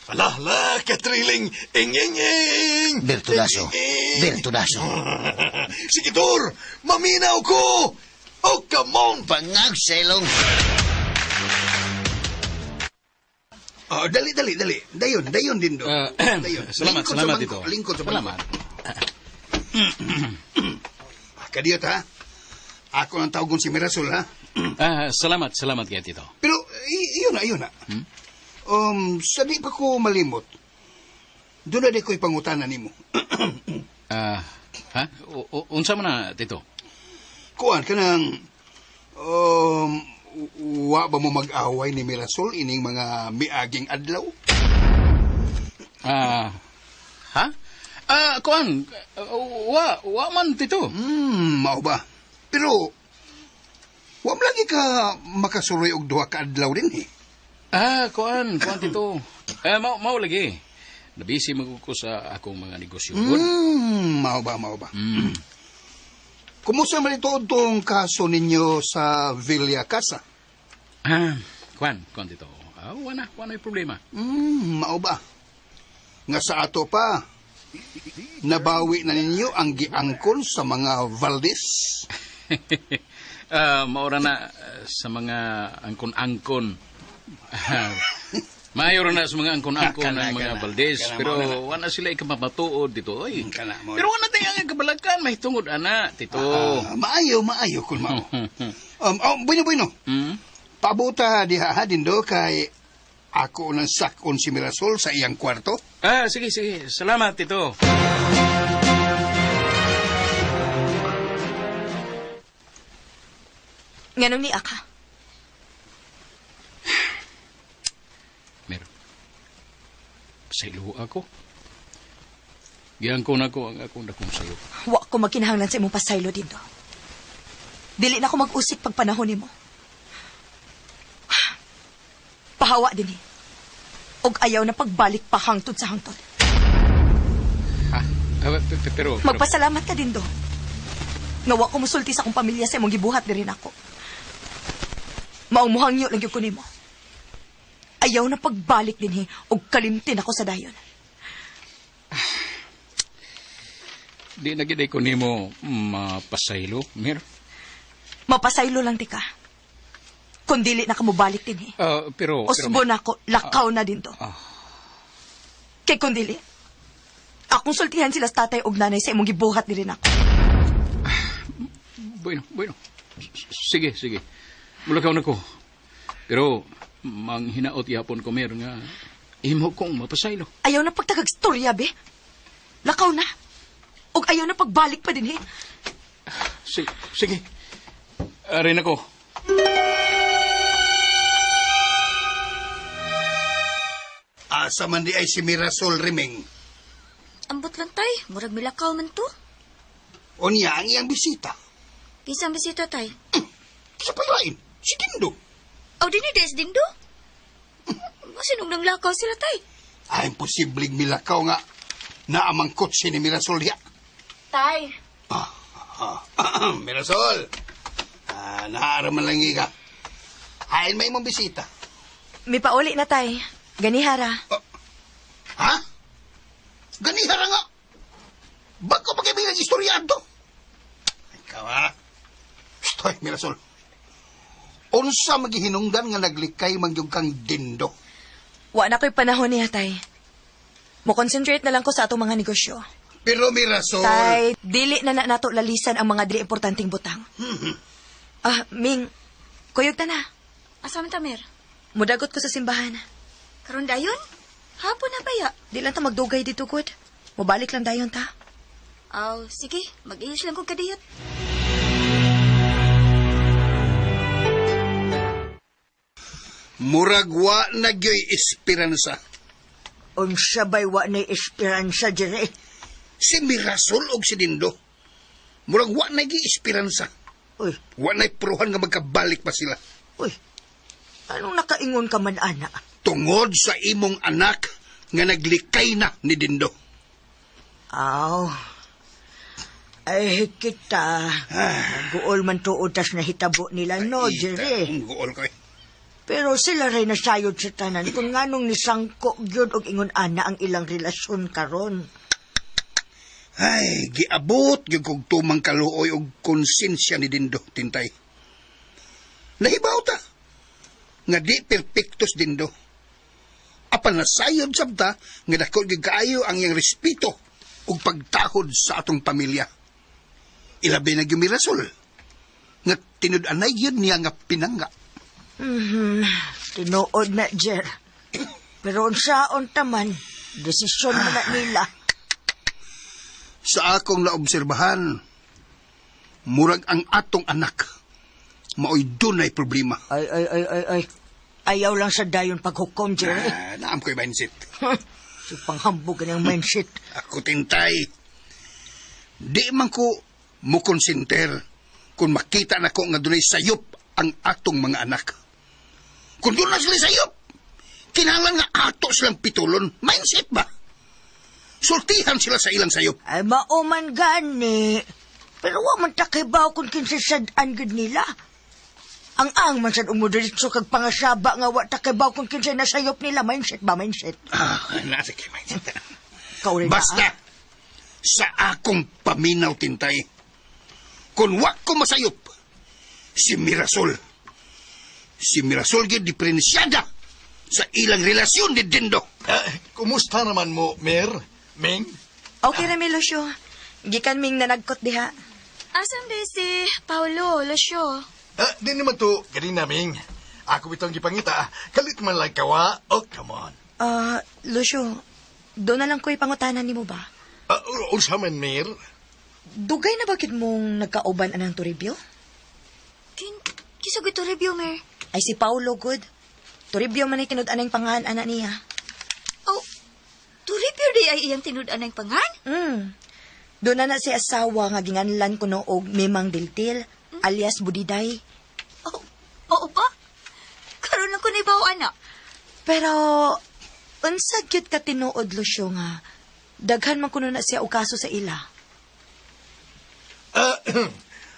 Ala, ala, katriling. Ing, ing, ing. Bertudaso. Ing, ing, ing. Bertudaso. Sige, Tor. Maminaw ko. Oh, come on. Bangag sa ilong. Oh, dali, dali, dali. Dayon, dayon din do. Dayon. Salamat, Lingkod sa salamat bangko, dito. Lingkod sa bangko. Salamat. Kadiyot, ha? Ako ang tawagon si Mirasol, ha? Salamat, salamat kay Tito. Pero, iyon na, iyon na. Sa di pa ko malimot, doon na di ko'y pangutana nimo. Ha? Unsa man na, Tito? Kuan ka ng, wa ba mo mag-away ni Mirasol ining mga miaging adlaw? Ah, ha? Ah, kuan, wa man tito. Mao ba? Pero, wa man lagi ka makasuroy og duha ka adlaw din eh. Ah, kuan tito. Eh, mao lagi. Nabisi man ko sa akong mga negosyo. Mao ba, mao ba. Kumusta man ito tong kaso ninyo sa Villa Casa? Ah, kuan tito. Ah, wala na problema. Mao ba? Nga sa ato pa, nabawi na ninyo ang giangkon sa mga Valdez? Maura na sa mga angkon-angkon. Mayor na sa mga angkon-angkon ang mga Valdez. Pero wala sila ikamamatuod dito. Oy. Pero wala tayo ang kabalakan. May tungod, ana, tito. Maayo kung mao. Bueno. Pabuta diha ha, Dindo, kay ako nang sakon si Mirasol sa iyang kwarto. Ah, sige. Salamat, tito. Nganong ni Aka? Meron. Pasaylo ako. Giangkon ako ang akong dakong sayo. Wa ko magkinahanglan sa imong pasaylo dito. Dili na ako mag-usik pag panahon nimo. Pahawa din eh. Og ayaw na pagbalik pa hangtod sa hangtod. Ha? Pero... Magpasalamat ka din do. Nga wa ko musulti sa akong pamilya sa imong gibuhat diri nako. Maong muhangyo lang gyud ko nimo. Ayaw na pagbalik dinhi og kalimtin ako sa dayon. Di na gid ko nimo mapasaylo, Mir. Mapasaylo lang ti ka. Kung dili na ka mobalik dinhi. Pero Usbo na ako, lakaw na din to. Kay kung dili, akong sultihan sila sa tatay og nanay sa imong gibuhat diri nako. Bueno. Sige. Mulakaw na ko. Pero manghinaot yapon ko, Mer, nga imo kong mapasaylo. Ayaw na pagtagag storya, be. Lakaw na. Og ayaw na pagbalik pa din, eh. Sige. Arin ako. Asa man di ay si Mirasol Rimeng. Ambot lang tay, murag milakaw man to. O niya ang iyang bisita. Kinsa ang bisita tay? Sa paglain, si Dindo. Aw, dini des Dindo? Masinong nang lakaw sila tay? Ay, imposibleng milakaw nga naamang kotse ni Mirasol diya. Tay. Mirasol, naaraman lang ka. Hain may imong bisita. May pauli na tay. Ganihara. Ha? Ganihara nga? Bago pa kayo bilang istorya ato? Ikaw ha? Stoy, Mirasol. Unsa magihinungdan nga naglikay mangyug kang Dindo? Wa na ko'y panahon niya, tay. Mo-concentrate na lang ko sa atong mga negosyo. Pero Mirasol... Tay, dili na nato lalisan ang mga dili importanteng butang. Ming, kuyog ta na. Asa man ta, Mer? Mudagot ko sa simbahan. Karon dayon? Hapon na baya? Di lang ta magdugay dito, good. Mubalik lang dayon ta. Aw, sige. Mag-iis lang ko kadiyot. Murag wa na gyoy esperanza. Unsa bay wa na esperanza, Jerry? Si Mirasol og si Dindo. Murag wa na gyoy esperanza. Uy. Wa na pruhan nga magkabalik pa sila. Uy. Anong nakaingon ka man, ana? Tungod sa imong anak nga naglikay na ni Dindo. Aw. Ay, kita. Guol man tuod tas nahitabo nila, no, Jerry? Guol ko eh. Pero sila rin nasayod sa tanan kung nganong nisangko gyud og ingon ana ang ilang relasyon karon. Ay, giabot gyud kog tumang kaluoy og konsensya ni Dindo, Tintay. Nahibaw ta nga di perpektos Dindo. Apan nasayod sabta nga dako gyud kaayo ang iyang respeto ug pagtahod sa atong pamilya. Ilabi na gyud Mirasol nga tinud-anay gyud niya nga pinangga. Tinuod na, Jer. Pero unsaon taman, desisyon na nila. Sa akong naobserbahan, murag ang atong anak, maoy dunay problema. Ay. Ayaw lang sa dayon paghukom, Jerry. Naam ko'y mindset. Si panghambog ka ng mindset. Ako tintay. Di man ko mukonsinter kung makita na ko nga dunay sayop ang atong mga anak. Kung doon na sila sayop, kinahanglan nga ato silang pitulon. Mindset ba? Sultihan sila sa ilang sayop. Ay, mauman gani. Pero wa man takibaw kung kinsa sad-an gud nila. Ang ang man sad umudiritso kag pangasaba nga wa takibaw kung kinsa nasayop nila. Mindset ba, mindset? Ah, nasa kay mindset. Kauri na, Basta, ah. sa akong paminaw tintay, kung wa ko masayop, si Mirasol. Si Mirasol gid diferensyada sa ilang relasyon ni Dindo. Kumusta naman mo, Mer? Ming? Okay na mi, Lucio. Gikan ming nanagkot diha. Asam di si Paolo, Lucio? Di naman to, ganina, Ming. Ako itong gipangita. Kalit man lang kawa. Oh, come on. Ah, Lucio, doon na lang ko'y pangutanan nimo ba? Unsa man, Mer? Dugay na bakit mong nagkauban anang Toribio? Kinsa gyud Toribio, Mer? Ay si Paolo, good. Toribio man ay tinud-an ang pangalan ana niya. Oh, Toribio di ay iyang tinud-an ang pangan? Doon na na si asawa nga ginganlan kuno og Memang Diltil, alias Budiday. Oh, oo ba? Karon lang ko naibaw, ana. Pero, unsa gyud ka tinuod, Lucio, nga daghan man kuno na siya og kaso sa ila.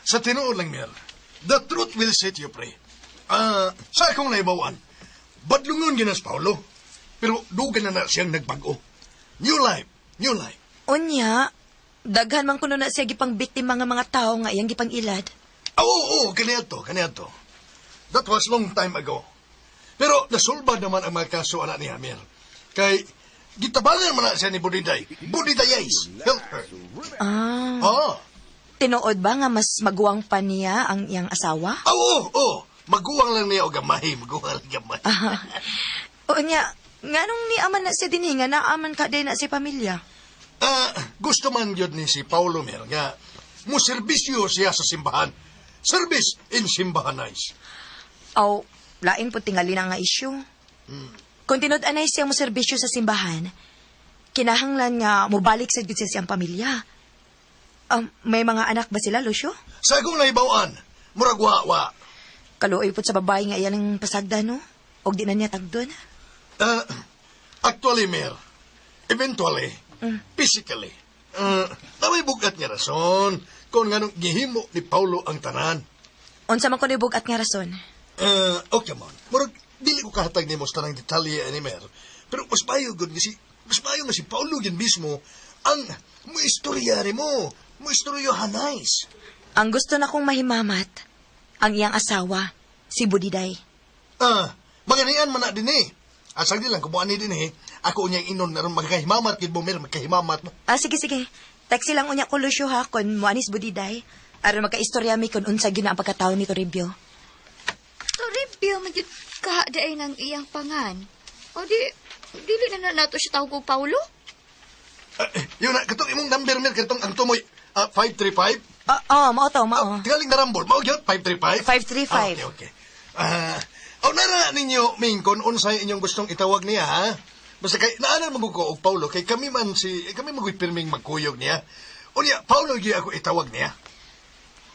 Sa tinuod lang, Mer, the truth will set you free. Sa akong naibawan, badlungon ginas Paolo, pero dugan na na siyang nagbag-o. New life, new life. Unya, daghan man kuno na siya gipang biktima nga mga tao nga iyang gipang ilad. Oo, oo, kaniadto, kaniadto. That was long time ago. Pero nasulbad naman ang mga kaso anak ni Amir. Kay gitabangan man na siya ni Budiday. Budidayays, help her. Ah. Ah. Tinuod ba nga mas maguwang pa niya ang iyang asawa? Oo, oo. Maguwang lang niya o gamay. Maguwang lang gamay. Ah. Unya, nganong ni aman na siya dinhi nga naaman ka din na si pamilya? Gusto man yun ni si Paulo Mer nga mo serbisyo siya sa simbahan. Service in simbahan nice. Aw, lain po tingali na nga issue. Kung tinud-anay siya mo serbisyo sa simbahan, kinahanglan nga mobalik sa gyud siya siyang pamilya. May mga anak ba sila, Lucio? Sa akong naibawan, murag wa-wa. Kaluoy po sa babae nga iyan ang pasagda, no? Og di na niya tagdon. Actually, Mer, eventually, physically, naway bugat nga rason kung nganong gihimo ni Paulo ang tanan. Unsa man kuno bugat nga rason? Okay man. Murag, dili ko kahatag nimo sa tanang detalye ani Mer. Pero mas maayo gud nga si, mas maayo nga si Paulo gyud mismo ang muistorya nimo, muistorya hanais. Ang gusto na kong mahimamat, ang iyang asawa, si Budiday. Maganian man na din eh. Asang di lang, kumuha ni din eh. Ako unyang inon na rin magkahimamat, gid mo, Mer, magkahimamat mo. Sige, sige. Taxi lang unya ko, Lucio, ha, kung muanis Budiday. Aron magkaistorya mi kung unsa gyud na ang pagkatao ni Toribio. Toribio, magyud ka daay ng iyang pangan. O di, dili na na nato siya tawag og Paulo? Yun na, katong imong number, Mer, katong ang tumoy, 535? Oh, mao to, mao. Tingaling narambol, mao gyud, 535? 535. Okay, okay. Nara ninyo, Ming, kung unsay inyong gustong itawag niya, ha? Basta kay, naanan mo ko og Paulo, kay kami man si, kami magoy pirming magkuyog niya. Unya, Paulo gyud ako itawag niya.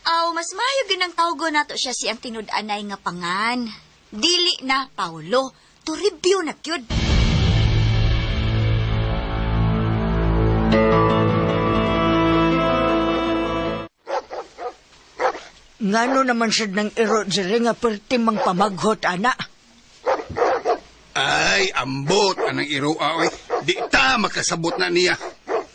Aw, mas maayo gyud ang tawgo nato siya si ang tinud-anay nga pangan. Dili na Paulo, Toribio na gyud. Ngano naman sad nang iro diri nga perti mang pamaghot, ana? Ay, ambot anang iro, oy. Di ta makasabot na niya.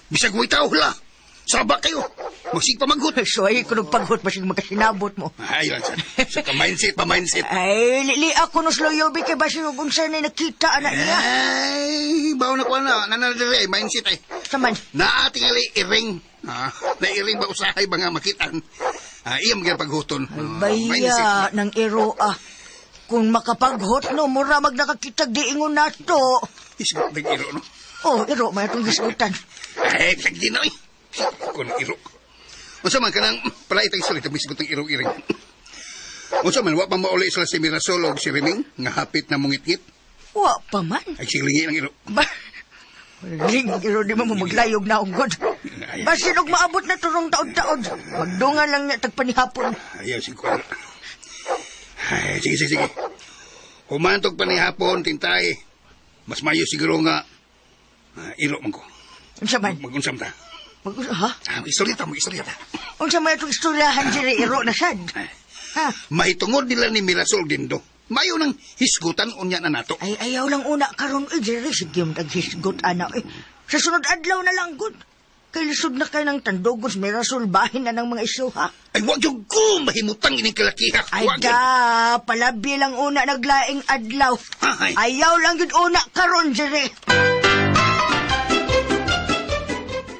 Bisag way tao la. Saba kayo. Magsig pamaghot. Suway ko nung paghot, basig makasinabot mo. Ay, lang sad. Sa ka mindset, pa mindset. Ay, lili ako no sloyobi kay basig kung unsa na nakita anak niya. Ay, bawo na ko na. Nananadiri, ay, mindset ay. Saman. Naatingali iring. Nairing ba usahay ba nga makitaan? Iya mga paghuton. Ay, baya, nang iro, ah. Kung makapaghot, no, mura mag nakakitag di ingon nato. Isgot ng iro, no? Oh, iro, may atong gisgutan. Ay, sagdi na, eh. Kung iro. Unsa man kanang pala itang istorya, misgot ng iro-iring. Unsa man, wa pa mauli sila si Mirasol o si Riming, nga hapit na mungit-ngit? Wa pa man. Ay, silingi ng iro. Ba, Ring, iro di mo maglayog na ugod. Basin og maabot na turong taod-taod. Magdungan lang niya tagpanihapon. Ayaw, si Kuya. Ay, sige, sige, sige. Humantog pa ni hapon, tintay. Mas mayo siguro nga iro man ko. Unsa man? Mag-unsam ta. Ha? Ah, mag-istorya ta, mag-istorya ta. Unsa man itong istoryahan diri iro na sad? Ha? Mahitungod nila ni Mirasol Dindo. Mayo nang hisgutan unya na nato. Ay, ayaw lang una karon eh, Jerry. Sige, naghisgot, ana eh. Sa sunod adlaw na lang, gud. Kay lisod na kay ng tandogos, Mirasol, bahin na ng mga isyu, ha? Ay, wag yung ko mahimutang ining kalakiha. Ay Wag yun. da, palabi lang una naglaing adlaw. Ay. Ayaw lang yun una karon, Jerry.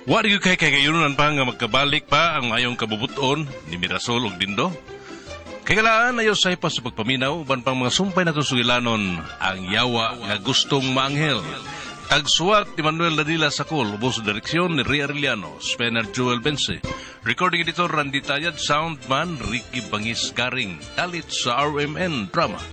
Wa gyud kay kayunan pa nga magkabalik pa ang ayong kabubuton ni Mirasol ug Dindo. Kay kalaan ayo say pa sa pagpaminaw uban pang mga sumpay nato sugilanon ang yawa nga gustong maanghel. Tagsuwat ni Manuel Ladila Sakol, ubos sa direksyon ni Ria Arellano, Spencer Joel Bense, recording editor Randy Tayad, soundman Ricky Bangis Garing, dalit sa RMN Drama.